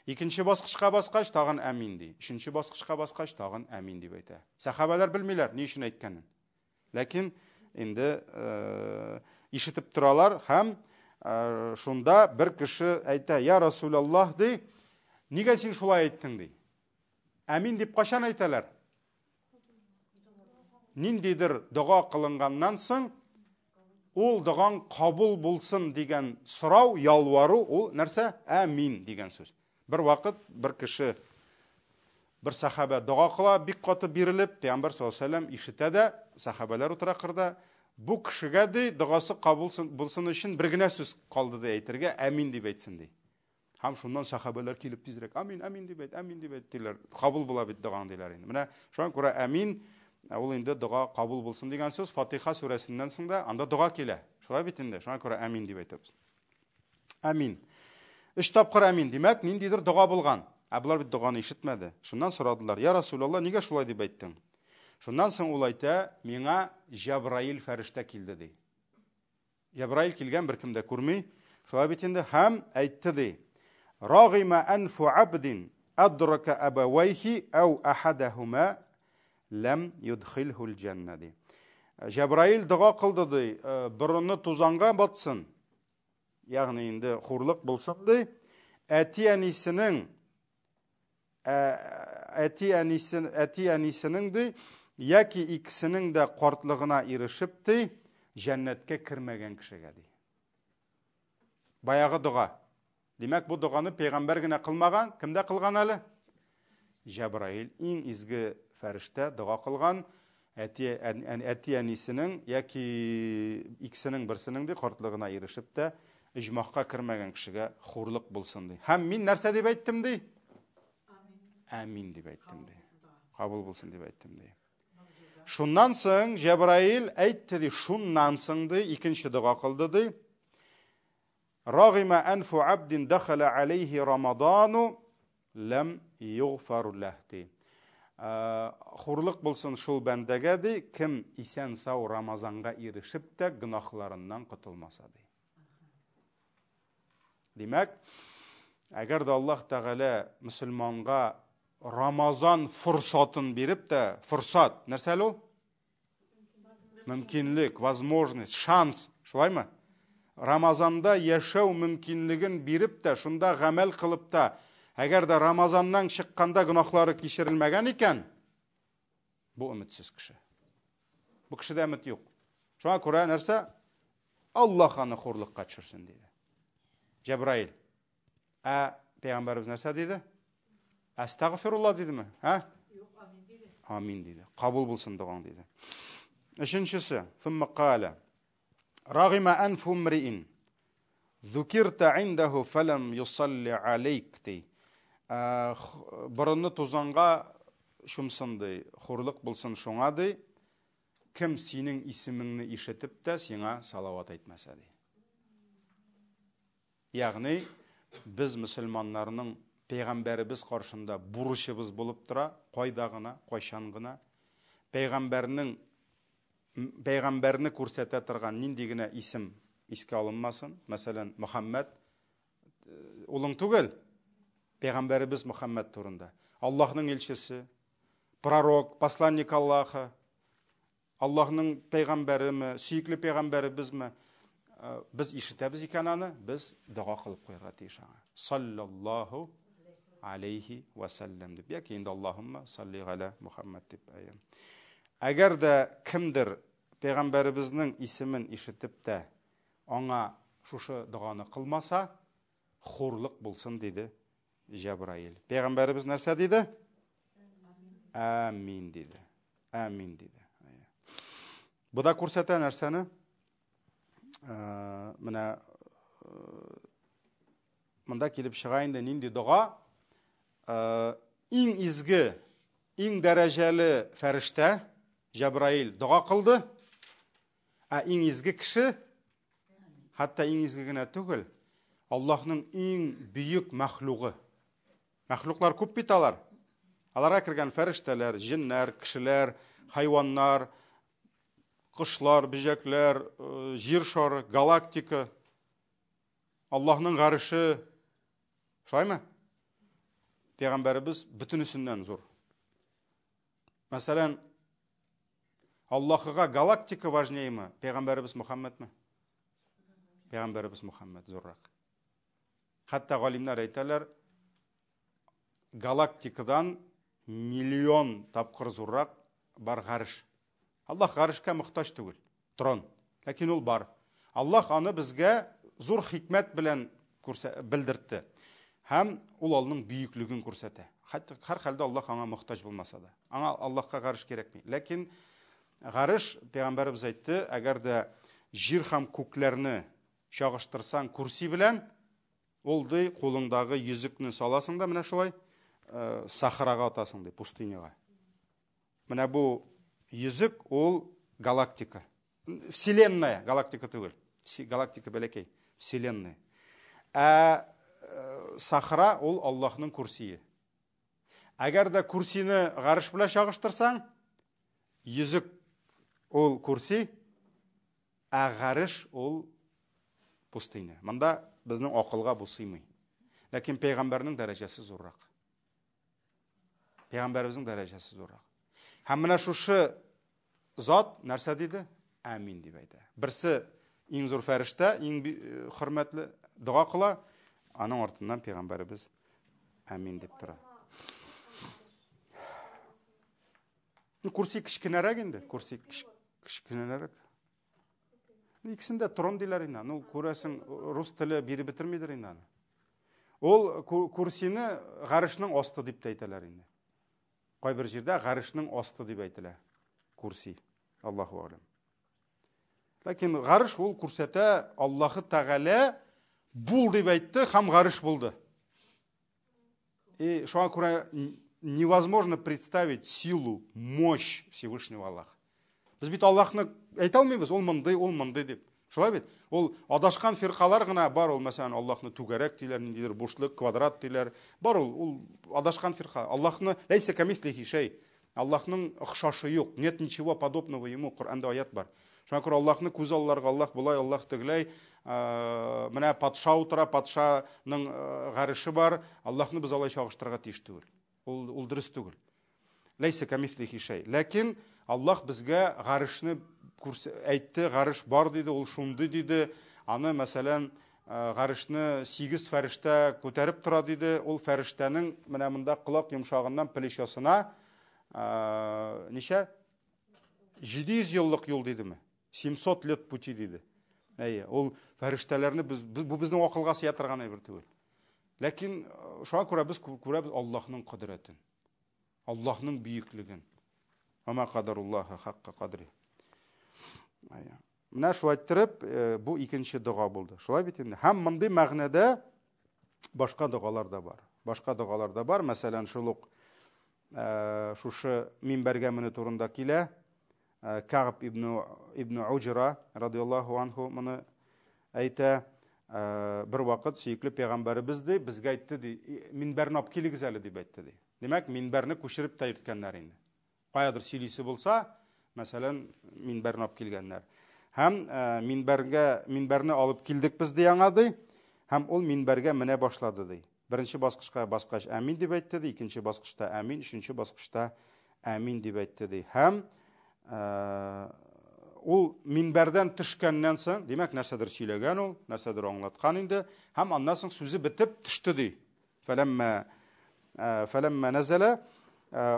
Икенче баскычка баскач, тагын әмин ди. Өченче баскычка баскач, тагын әмин дип әйтә. Сәхабәләр белмиләр, ни өчен әйткәнен. Ләкин инде ишетеп торалар һәм шунда бер кеше әйтә, "Я Расулаллаһ" ди, "Нигә син шулай әйттең?" ди. Әмин дип кайчан әйтәләр? Ниндидер дога кылынганнан соң, ул догаң кабул булсын дигән сорау, ялвару, ул нәрсә? Әмин дигән сүз. Бер вакыт бер кеше, бер сәхабә дога кыла, бик каты бирелеп, Пәйгамбәр саллаллаһу алейһи вәсәлләм ишетә дә, сәхабәләр утыра кырда, бу кешегә ди, догасы кабул булсын өчен бер генә сүз калды ди әйтергә, әмин дип әйтсен ди. Һәм шуннан сәхабәләр килеп тизрәк, амин, амин дип әйт, амин дип әйт диләр. Кабул була бит догаң диләр инде. Менә шуңа күрә амин ул инде дога кабул булсын дигән сүз. Фатиха сүрәсеннән соң да анда дога килә. Шулай бит инде. Шуңа күрә амин дип әйтәбез. Амин. Өч тапкыр амин. Димәк, ниндидер дога булган. Ә болар бит доганы ишетмәде. Шуннан сорадылар, Я Расулалла, нигә шулай дип әйттең? Шуннан соң ул әйтә, миңа Җабраил фәрештә килде ди. Җабраил килгән беркем дә күрми. Шулай бит инде һәм әйтте ди. Рагима анфу абдин адрака абавайхи ау ахадахума ләм юдхилхул җәннә ди. Җабраил дога кылды ди, борыны тузанга батсын. Ягъни инде хурлык булсын ди. Әти-әнисенең әти-әнисен әти-әнисенең ди яки икесенең дә картлыгына ирешеп ди, җәннәткә кермәгән кешегә ди. Баягы дога. Димәк, бу доганы пәйгамбәр генә кылмаган, кем дә кылган әле? Җәбраил, иң изге фәрештә дога кылган, әти әти әнисенең яки икесенең берсенең ди картлыгына ирешеп тә оҗмахка кермәгән кешегә хурлык булсын ди. Һәм мин нәрсә дип әйттем ди? Амин дип әйттем ди. Кабул булсын дип әйттем ди. Шуннан соң Җәбраил әйтте ди, шуннан соң ди, икенче дога кылды ди. Рагима анфу абдин дахала алейхи рамадану ләм югфар ләһ ди. Хурлык булсын шул бәндәгә ди, кем исән-сау Рамазанга ирешеп тә гөнаһларыннан котылмаса ди. Димәк, әгәр дә Аллаһ Тәгалә мөселманга Рамазан форсатын биреп тә, форсат, нәрсә әле ул? Мөмкинлек, возможность, шанс, шулаймы? Рамазанда яшәү мөмкинлеген биреп тә, шунда гамәл кылып та, әгәр дә Рамазаннан чыкканда гөнаһлары кичерелмәгән икән, бу өметсез кеше. Бу кешедә өмет юк. Шуңа күрә нәрсә? Аллаһ аны хурлыкка төшерсен диде. Җәбраил. Ә пәйгамбәребез нәрсә диде? Әстәгъфирулла дидеме? Ә? Юк, амин диде. Амин диде. Кабул булсын догаң диде. Өченчесе, thumma qala Рагима анфу мриин Зукирта индаху фалам юсалли алейк ди. Борынны тузанга чумсын ди, хурлык булсын шуңа ди. Кем синең исемеңне ишетеп тә сиңа салават әйтмәсә ди. Ягъни, без мөселманнарның пәйгамбәребез каршында бурычыбыз булып тора, кайда гына, кайчан гына пәйгамбәрнең пәйгамбәрне күрсәтә торган нинди генә исем искә алынмасын, мәсәлән, Мөхәммәд улың түгел, Пәйгамбәребез Мөхәммәд турында. Аллаһның илчесе, пророк, посланник Аллаһа, Аллаһның пәйгамбәреме, сөекле пәйгамбәребезме? Э, без ишетәбез икән аны, без дога кылып куярга тиеш аңа. Саллаллаһу алейхи ва саллям дип, яки инде Аллаһумма салли галя Мухаммад дип. Әгәр дә кемдер пәйгамбәребезнең исемен ишетеп тә аңа шушы доганы кылмаса, хурлык булсын, диде Җәбраил. Пәйгамбәребез нәрсә диде? Амин диде. Амин диде. Бу да күрсәтә нәрсәне? Э, менә э, монда килеп чыга инде нинди дога? Э, иң изге, иң дәрәҗәле фәрештә Җәбраил дога кылды. Ә иң изге кеше Хәтта иң изге генә түгел, Аллаһның иң бөек мәхлугы. Мәхлуклар күп бит алар. Аларга кергән фәрештәләр, җеннәр, кешеләр, хайваннар, кошлар, бөҗәкләр, э, җир шары, галактика, Аллаһның гареше. Шулаймы? Пәйгамбәребез бөтенесеннән зур. Мәсәлән, Аллаһыга галактика важнеймы, пәйгамбәребез Мөхәммәдме? Пәйгамбәребез Мөхәммәд зуррак. Хәтта галимнәр әйтәләр, галактикадан миллион тапкыр зуррак бар гареш. Аллаһ гарешкә мохтаҗ түгел, трон. Ләкин ул бар. Аллаһ аны безгә зур хикмәт белән белдертте. Һәм ул алның бөеклеген күрсәтә. Хәтта һәр хәлдә Аллаһ аңа мохтаҗ булмаса да. Аңа Аллаһка гареш кирәкми. Ләкин гареш, пәйгамбәребез әйтте, әгәр дә җир һәм күкләрне чагыштырсаң курси белән, ул ди кулыңдагы йөзекне саласың да менә шулай э, сахарага атасың ди, пустыняга. Менә бу йөзек ул галактика. Вселенная, галактика түгел. Галактика бәләкәй, вселенная. Ә э, сахара ул Аллаһның курсие. Әгәр дә курсины гарыш белән чагыштырсаң, йөзек ул курси, ә гарыш ул пустыня. Монда безнең акылга бу сыймый. Ләкин пәйгамбәрнең дәрәҗәсе зуррак. Пәйгамбәребезнең дәрәҗәсе зуррак. Һәм менә шушы зат нәрсә диде? Амин дип әйтә. Берсе иң зур фәрештә, иң э, хөрмәтле дога кыла, аның артыннан пәйгамбәребез амин дип тора. Ну, курси кечкенәрәк инде, курси кечкенәрәк. Икесен дә трон диләр инде. Ну, күрәсең, рус теле биреп бетермидер инде аны. Ул курсины гарышның асты дип тә әйтәләр инде. Кайбер җирдә гарышның асты дип әйтелә. Курси. Аллаһу алем. Ләкин гарыш ул күрсәтә Аллаһы Тәгалә бул дип әйтте һәм гарыш булды. И шуңа күрә невозможно представить силу, мощь Всевышнего Аллаха. Без бит Аллаһны әйтә алмыйбыз, ул мондый, ул мондый дип. Шулай бит? Ул адашкан фиркалар гына бар, ул мәсәлән Аллаһны түгәрәк диләр, ниндидер бушлык, квадрат диләр. Бар ул, ул адашкан фирка. Аллаһны ләйсә камислихи шәй. Аллаһның охшашы юк. Нет ничего подобного ему. Коръәндә аят бар. Шуңа күрә Аллаһны күз алларга, Аллаһ болай, Аллаһ тегеләй, менә патша утыра, патшаның гареше бар. Аллаһны без алай чагыштырырга тиеш түгел. Ул, ул дөрес түгел. Ләйсә камислихи шәй. Ләкин Аллаһ безгә гарешне әйтте, гареш бар диде, ул шундый диде. Аны, мәсәлән, гарешне сигез фәрештә күтәреп тора диде. Ул фәрештәнең менә монда колак йомшагыннан плечосына ничә? 700 еллык юл дидеме? 700 лет пути диде. Әйе, ул фәрештәләрне без бу безнең акылга сыя торган әйбер түгел. Ләкин шуңа күрә без күрәбез Аллаһның кодрәтен. Аллаһның бөеклеген. Ама кадаруллаһа хакка кадри. Әйе. Менә шулай иттереп, бу икенче дога булды. Шулай бит инде. Һәм мондый мәгънәдә башка догалар да бар. Башка догалар да бар. Мәсәлән, шул ук шушы минбәргә менү турында килә. Кәгъб ибн ибн Уҗра радиаллаһу анху моны әйтә. Бер вакыт сөекле пәйгамбәребез ди, безгә әйтте ди, минбәрне алып килегез әле дип әйтте ди. Димәк, минбәрне күчереп тә йөрткәннәр инде. Каядыр сөйлисе булса, мәсәлән, минбәрне алып килгәннәр. Һәм минбәргә минбәрне алып килдек без ди аңа ди. Һәм ул минбәргә менә башлады ди. Беренче баскычка баскач әмин дип әйтте ди, икенче баскычта әмин, өченче баскычта әмин дип әйтте ди. Һәм ул минбәрдән төшкәннән соң, димәк, нәрсәдер сөйләгән ул, нәрсәдер аңлаткан инде, һәм аннан соң сүзе бетеп төште ди. Фәләммә фәләммә нәзәлә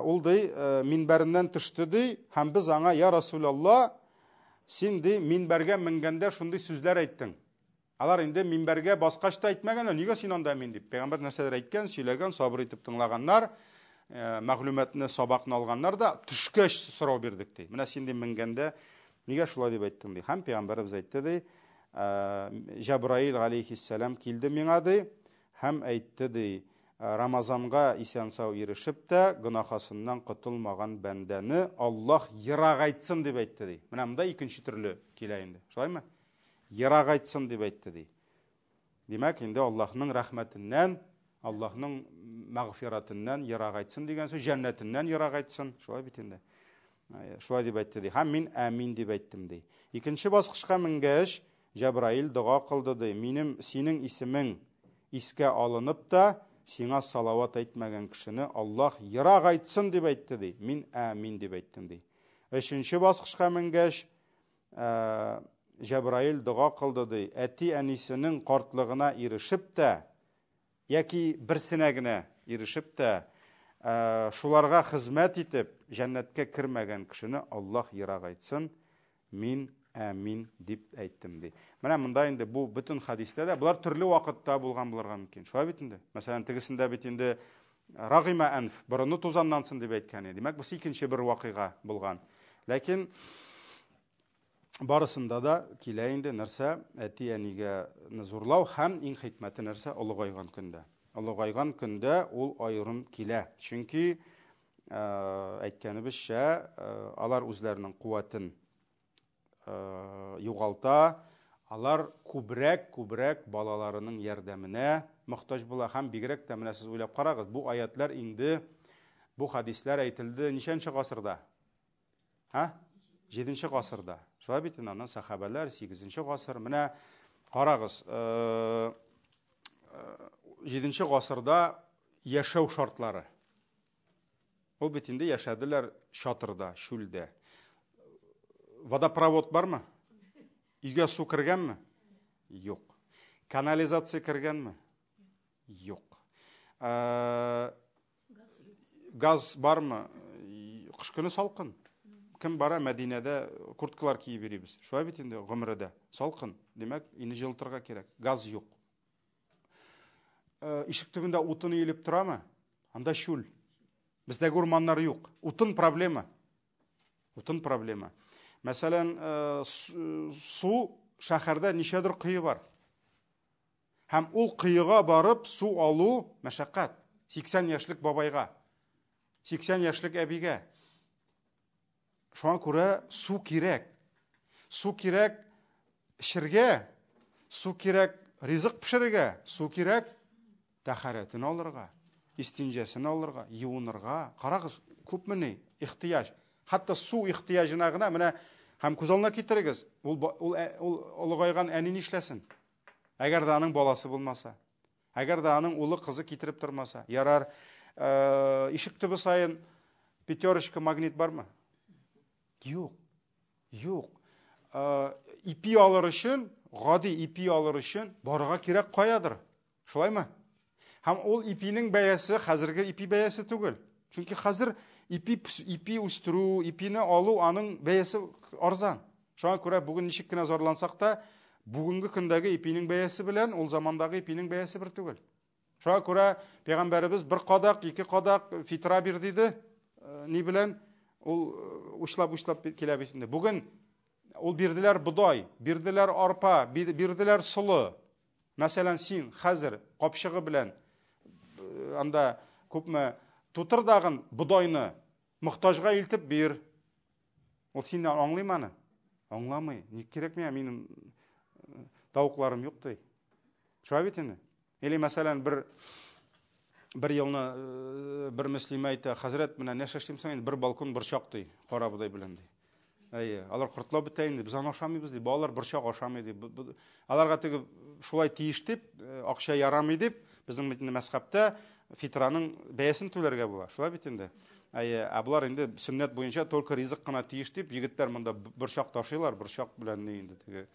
ул ди минбәреннән төште ди, һәм без аңа я Расулалла, син ди минбәргә менгәндә шундый сүзләр әйттең. Алар инде минбәргә баскач та әйтмәгәннәр, нигә син анда мин дип. Пәйгамбәр нәрсәдер әйткән, сөйләгән, сабыр итеп тыңлаганнар, мәгълүматны, сабакны алганнар да, төшкәч сорау бирдек ди. Менә син ди менгәндә нигә шулай дип әйттең ди. Һәм пәйгамбәребез әйтте ди, Җәбраил алейхиссәлам килде миңа ди һәм әйтте ди, Рамазанга исән-сау ирешеп тә, гөнаһасыннан котылмаган бәндәне Аллаһ ерагайтсын дип әйтте ди. Менә монда икенче төрле килә инде. Шулаймы? Ерагайтсын дип әйтте ди. Димәк, инде Аллаһның рәхмәтеннән, Аллаһның мәгъфиратыннан ерагайтсын дигән сүз, җәннәтеннән ерагайтсын. Шулай бит инде. Шулай дип әйтте ди. Һәм мин әмин дип әйттем ди. Икенче баскычка менгәч, Җәбраил дога кылды ди. Минем синең исемең искә алынып та, сиңа салават әйтмәгән кешене Аллаһ ерагайтсын дип әйтте ди. Мин әмин дип әйттем ди. Өченче баскычка менгәч, Җәбраил дога кылды ди, әти-әнисенең картлыгына ирешеп тә, яки берсенә генә ирешеп тә, шуларга хезмәт итеп, җәннәткә кермәгән кешене Аллаһ ерагайтсын, мин әмин дип әйттем ди. Менә монда инде бу бөтен хәдистә дә болар төрле вакытта булган булырга мөмкин. Шулай бит инде. Мәсәлән, тегесендә бит инде Рагыйма әнф, борыны тузаннансын дип әйткән иде. Димәк, бусы икенче бер вакыйга булган. Ләкин барысында да килә инде нәрсә, әти-әнигә зурлау һәм иң хикмәте нәрсә, олыгайган көндә. Олыгайган көндә ул аерым килә. Чөнки әйткәнебезчә, алар үзләренең куәтен югалта, алар күбрәк, күбрәк балаларының ярдәменә мохтаҗ була һәм бигрәк тә менә сез уйлап карагыз, бу аятлар инде, бу хадисләр әйтелде ничәнче гасырда? Һа? 7 гасырда. Шулай бит инде, аннан сахабәләр 8 гасыр. Менә карагыз, 7 гасырда яшәү шартлары. Ул бит инде яшәделәр чатырда, чүлдә. Водопровод бармы? Өйгә су кергәнме? Юк. Канализация кергәнме? Юк. Газ бармы? Кыш көне салкын. Кем бара Мәдинәдә курткалар киеп йөрибез. Шулай бит инде гомредә. Салкын. Димәк, өйне җылытырга кирәк. Газ юк. Ишек төбендә утын өелеп торамы? Анда чүл. Бездәге урманнар юк. Утын проблема. Утын проблема. Мәсәлән, су шәһәрдә ничәдер кое бар. Һәм ул коега барып су алу мәшәкать. 80 яшьлек бабайга, 80 яшьлек әбигә. Шуңа күрә су кирәк. Су кирәк эчергә, су кирәк ризык пешерергә, су кирәк тәһарәтен алырга, истинҗәсен алырга, юынырга. Карагыз, күпме ни ихтыяҗ. Хәтта су ихтыяҗына гына менә һәм күз алдына китерегез, ул ул ул олыгайган әни нишләсен? Әгәр дә аның баласы булмаса, әгәр дә аның улы кызы китереп тормаса, ярар, ишек төбе саен пятерочка магнит бармы? Юк. Юк. Ипи алыр өчен, гади ипи алыр өчен барырга кирәк каядыр. Шулаймы? Һәм ул ипинең бәясе хәзерге ипи бәясе түгел. Чөнки хәзер ипи, ипи үстерү, ипине алу аның бәясе арзан. Шуңа күрә бүген ничек кенә зарлансак та, бүгенге көндәге ипинең бәясе белән ул замандагы ипинең бәясе бер түгел. Шуңа күрә пәйгамбәребез бер кадак, ике кадак фитра бир диде. Ни белән? Ул учлап-учлап килә бит инде. Бүген ул бирделәр бодай, бирделәр арпа, бирделәр солы. Мәсәлән, син хәзер капчыгы белән анда күпме тутыр дагын бодайны мохтаҗга илтеп бир. Ул синнән аңлыймы аны? Аңламый. Ник кирәк миңа, минем тавыкларым юк ди. Шулай бит инде. Или мәсәлән, бер бер елны бер мөслимә әйтә, хәзрәт, менә нәрсә эшлим соң инде, бер балкон борчак ди, кара бодай белән ди. Әйе, алар кортлап бетә инде, без аны ашамыйбыз ди, балалар борчак ашамый ди. Аларга теге шулай тиеш дип, акча ярамый дип, Безнең бит инде мәзхәбтә фитраның бәясен түләргә була. Шулай бит инде. Әйе, ә болар инде сөннәт буенча только ризык кына тиеш дип, егетләр монда борчак ташыйлар, борчак белән ни инде теге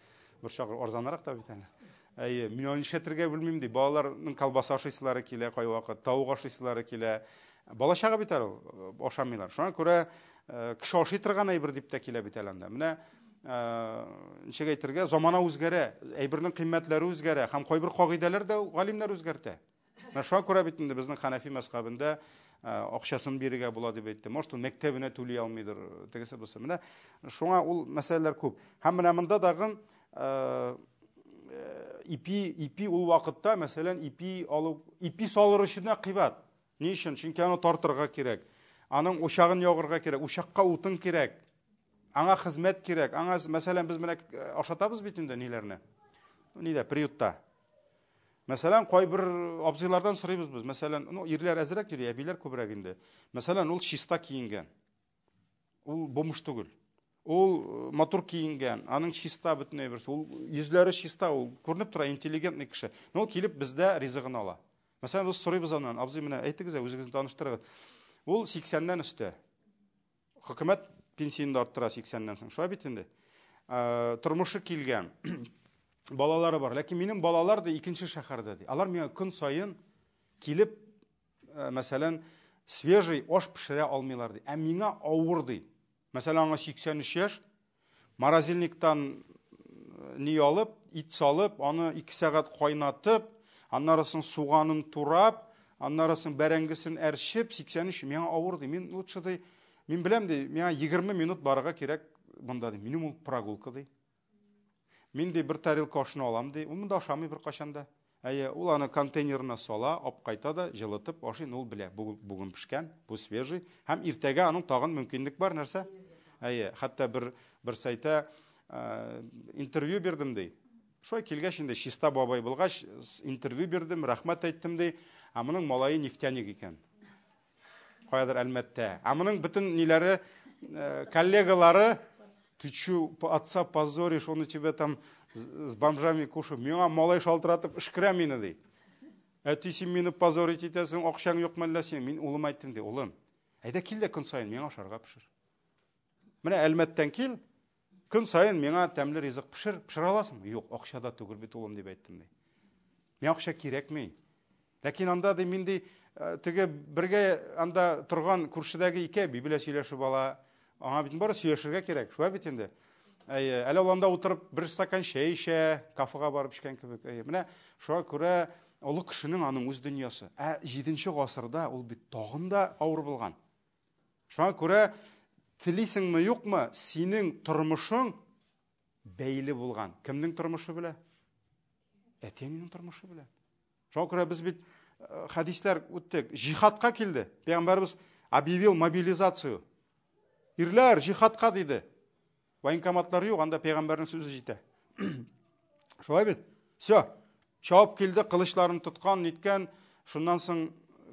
борчак арзанрак та бит әле. Әйе, мин аны нишләтергә белмим ди. Балаларның колбаса ашыйсылары килә кайвакыт, тавык ашыйсылары килә. Бала чага бит әле ул, ашамыйлар. Шуңа күрә кеше ашый торган әйбер дип тә килә бит әле анда. Менә ничек әйтергә, замана үзгәрә, әйбернең кыйммәтләре үзгәрә һәм кайбер кагыйдәләр дә галимнәр үзгәртә. Менә шуңа күрә бит инде безнең Хәнәфи мәзхәбендә акчасын бирергә була дип әйтте. Может, ул мәктәбенә түли алмыйдыр, тегесе бусы. Менә шуңа ул мәсьәләләр күп. Һәм менә монда тагын ипи, ипи ул вакытта, мәсәлән, ипи алу, ипи салыр өчен дә кыйбат. Ни өчен? Чөнки аны тартырга кирәк. Аның учагын ягырга кирәк, учакка утын кирәк. Аңа хезмәт кирәк. Аңа, мәсәлән, без менә ашатабыз бит инде ниләрне. Нидә, приютта. Мәсәлән, кайбер абзыйлардан сорыйбыз без. Мәсәлән, ну, ирләр әзрәк йөри, әбиләр күбрәк инде. Мәсәлән, ул чиста киенгән. Ул бомж түгел. Ул матур киенгән, аның чиста бөтен әйберсе, ул йөзләре чиста, ул күренеп тора, интеллигентный кеше. Но ул килеп бездә ризыгын ала. Мәсәлән, без сорыйбыз аннан, абзый, менә әйтегез, үзегезне таныштырыгыз. Ул 80-нән өстә. Хөкүмәт пенсияне дә арттыра 80-нән соң. Шулай бит инде. Тормышы килгән. Балалары бар. Ләкин минем балалар да икенче шәһәрдә ди. Алар миңа көн саен килеп, мәсәлән, свежий аш пешерә алмыйлар ди. Ә миңа авыр ди. Мәсәлән, аңа 83 яшь, морозильниктан ни алып, ит салып, аны 2 сәгать кайнатып, аннары соң суганын турап, аннары соң бәрәңгесен әрчеп, 83 миңа авыр ди. Мин лучше ди, мин беләм ди, миңа 20 минут барырга кирәк монда ди. Минем ул прогулка ди. Мин ди бер тарелка ашны алам ди. Ул монда ашамый беркайчан да. Әйе, ул аны контейнерына сала, алып кайта да, җылытып ашый, ул белә, бу бүген пешкән, бу свежий. Һәм иртәгә аның тагын мөмкинлек бар нәрсә? Әйе, хәтта бер берсе әйтә, интервью бирдем ди. Шулай килгәч инде чиста бабай булгач, интервью бирдем, рәхмәт әйттем ди. Ә моның малае нефтяник икән. Каядыр Әлмәттә. Ә моның бөтен ниләре, коллегалары, ты чё, отца позоришь, он у тебя там с бомжами кушает. Миңа малай шалтыратып өшкерә мине ди. Әти, син мине позорить итәсең, акчаң юк мәллә синең? Мин улыма әйттем ди, улым, әйдә кил дә көн саен миңа ашарга пешер. Менә Әлмәттән кил, көн саен миңа тәмле ризык пешер, пешерә аласыңмы? Юк, акча да түгел бит, улым, дип әйттем ди. Миңа акча кирәкми. Ләкин анда ди, мин ди, теге бергә анда торган күршедәге ике әби белән сөйләшеп ала. Аңа бит бары сөйләшергә кирәк, шулай бит инде. Әйе, әле ул анда утырып бер стакан чәй эчә, кафега барып эчкән кебек. Әйе, менә шуңа күрә олы кешенең аның үз дөньясы. Ә 7 гасырда ул бит тагын да авыр булган. Шуңа күрә телисеңме, юкмы, синең тормышың бәйле булган. Кемнең тормышы белән? Әти-әнинең тормышы белән. Шуңа күрә без бит хәдисләр үттек. Җихадка килде. Пәйгамбәребез объявил мобилизацию. Ирләр, җихадка диде. Военкоматлар юк, анда пәйгамбәрнең сүзе җитә. Шулай бит? Все. Чабып килде, кылычларын тоткан, ниткән. Шуннан соң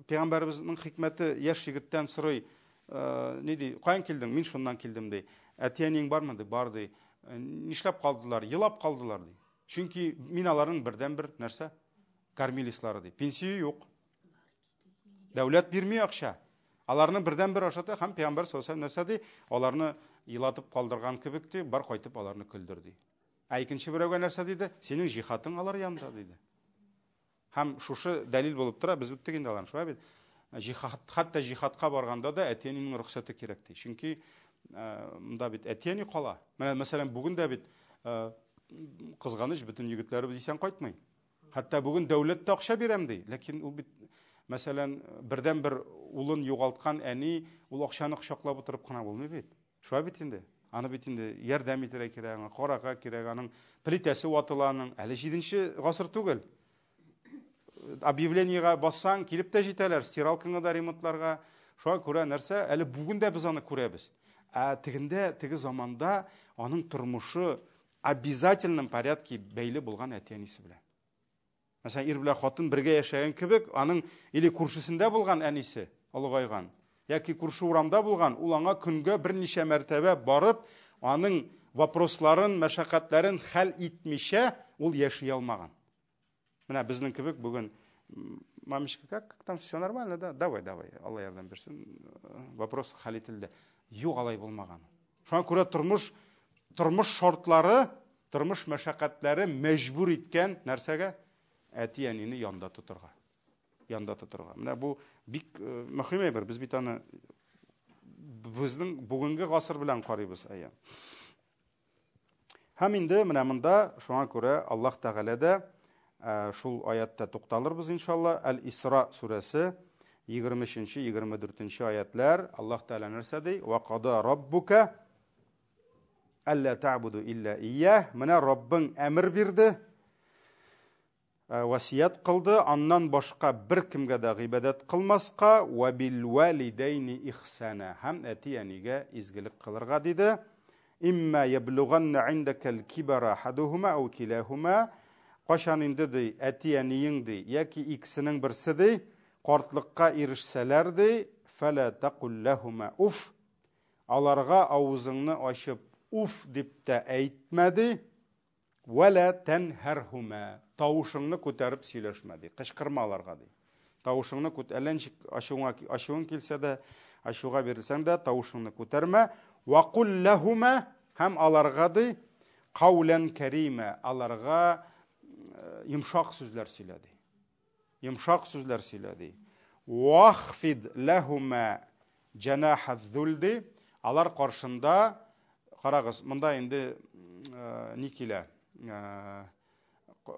пәйгамбәребезнең хикмәте яшь егеттән сорый, ни ди, каян килдең? Мин шуннан килдем ди. Әти-әниең бармы ди? Бар ди. Нишләп калдылар? Елап калдылар ди. Чөнки мин аларның бердәнбер нәрсә? Кормилецлары ди. Пенсия юк. Дәүләт бирми акча. Аларны бердәнбер ашата һәм пәйгамбәр саллаллаһу алейһи нәрсә ди? Аларны елатып калдырган кебек ди, бар кайтып аларны көлдер ди. Ә икенче берәүгә нәрсә диде? Синең җихатың алар янында диде. Һәм шушы дәлил булып тора, без үттек инде аларны, шулай бит? Җихад, хәтта җихадка барганда да әти-әнинең рөхсәте кирәк ди. Чөнки монда бит әти-әни кала. Менә мәсәлән, бүген дә бит кызганыч, бөтен егетләребез исән кайтмый. Хәтта бүген дәүләт тә акча бирәм ди, ләкин ул бит, мәсәлән, бердәнбер улын югалткан әни, ул акчаны кочаклап утырып кына булмый бит. Шулай бит инде. Аны бит инде ярдәм итәргә кирәк, аңа карарга кирәк, аның плитәсе ватыла аның. Әле 7 гасыр түгел. Объявлениега бассаң, килеп тә җитәләр, стиралкаңны да ремонтларга. Шуңа күрә нәрсә, әле бүген дә без аны күрәбез. Ә тегендә, теге заманда аның тормышы обязательном порядке бәйле булган әти-әнисе белән. Мәсәлән, ир белән хатын бергә яшәгән кебек, аның или күршесендә булган әнисе, олыгайган, яки күрше урамда булган, ул аңа көнгә берничә мәртәбә барып, аның вопросларын, мәшәкатьләрен хәл итмичә, ул яши алмаган. Менә безнең кебек бүген Мамочка, как там все нормально, да? Давай, давай, Алла ярдәм бирсен. Вопрос хәл ителде. Юк, алай булмаган. Шуңа күрә тормыш шартлары, тормыш мәшәкатьләре мәҗбүр иткән нәрсәгә? Әти-әнине янда тотырга. Янда тотырга. Менә бу бик мөһим әйбер. Без бит аны безнең бүгенге гасыр белән карыйбыз, әйе. Һәм инде менә монда шуңа күрә Аллаһ Тәгалә дә шул аятта тукталырбыз иншалла. Әл-Исра сүрәсе 23-24 аятлар. Аллаһ Тәгалә нәрсә ди? Ва када раббука алла та'буду илля ияһ. Менә Раббың әмер бирде, васият кылды, аннан башка бер кемгә дә гыйбадәт кылмаска, ва бил валидайни ихсана, һәм әти-әнигә изгелек кылырга диде. Имма яблуганна индакал кибара ахадухума ау килахума, кашан инде ди, әти-әниең ди, яки икесенең берсе ди, картлыкка ирешсәләр ди, фала тақул лахума уф, аларга авызыңны ачып уф дип тә әйтмә ди, вәлә тәнһәрһума, тавышыңны күтәреп сөйләшмә ди, кычкырма аларга ди. Тавышыңны күт, әллә ничек ачуың килсә дә, ачуга бирелсәң дә, тавышыңны күтәрмә. Вакул ләһума, һәм аларга ди, каулән кәримә, аларга йомшак сүзләр сөйлә ди. Йомшак сүзләр сөйлә ди. Вахфид ләһума җәнахаз-зул ди. Алар каршында, карагыз, монда инде ни килә?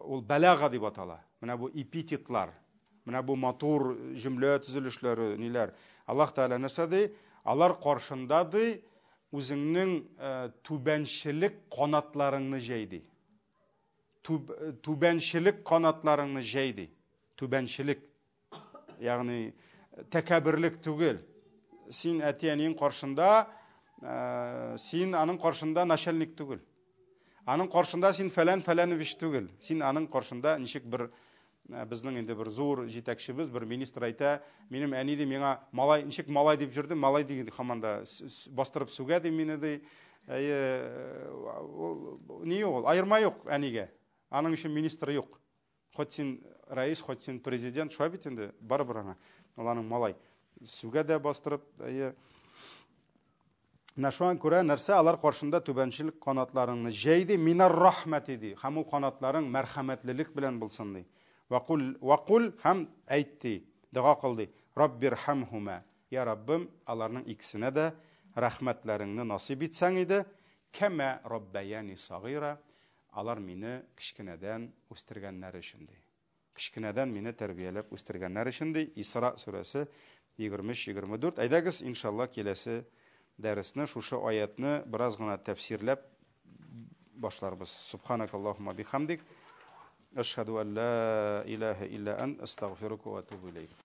Ул бәлага дип атала. Менә бу эпитетлар, менә бу матур җөмлә төзелешләре, ниләр. Аллаһ Тәгалә нәрсә ди? Алар каршында ди, үзеңнең түбәнчелек канатларыңны җәй ди. Түбәнчелек канатларыңны җәй ди. Түбәнчелек, ягъни тәкәбберлек түгел. Син әти-әниең каршында, син аның каршында начальник түгел. Аның каршында син фәлән фәләнович түгел. Син аның каршында ничек бер безнең инде бер зур җитәкчебез, бер министр әйтә, минем әни ди миңа малай, ничек малай дип йөрде, малай ди һаман да бастырып сүгә ди мине ди. Әйе, ни юк ул, аерма юк әнигә. Аның өчен министр юк. Хоть син рәис, хоть син президент, шулай бит инде, барыбер аңа. Ул аның малай. Сүгә дә бастырып, әйе. Менә шуңа күрә нәрсә алар каршында түбәнчелек канатларыңны җәй ди, минар рахмәти ди. Һәм ул канатларың мәрхәмәтлелек белән булсын ди. Вакул, вакул һәм әйт ди, дога кыл ди. Раббирхамхума. Я Раббым, аларның икесенә дә рәхмәтләреңне насыйп итсәң иде. Кәмә раббаяни сагыйра. Алар мине кечкенәдән үстергәннәр өчен ди. Кечкенәдән мине тәрбияләп үстергәннәр өчен ди. Исра сүрәсе 23-24. Әйдәгез, иншалла, киләсе дәресне шушы аятны бераз гына тәфсирләп башларбыз. Субханакаллахумма бихамдик. Ашһаду ан ла илаһа илля ан, астагфирука ва атубу илейк.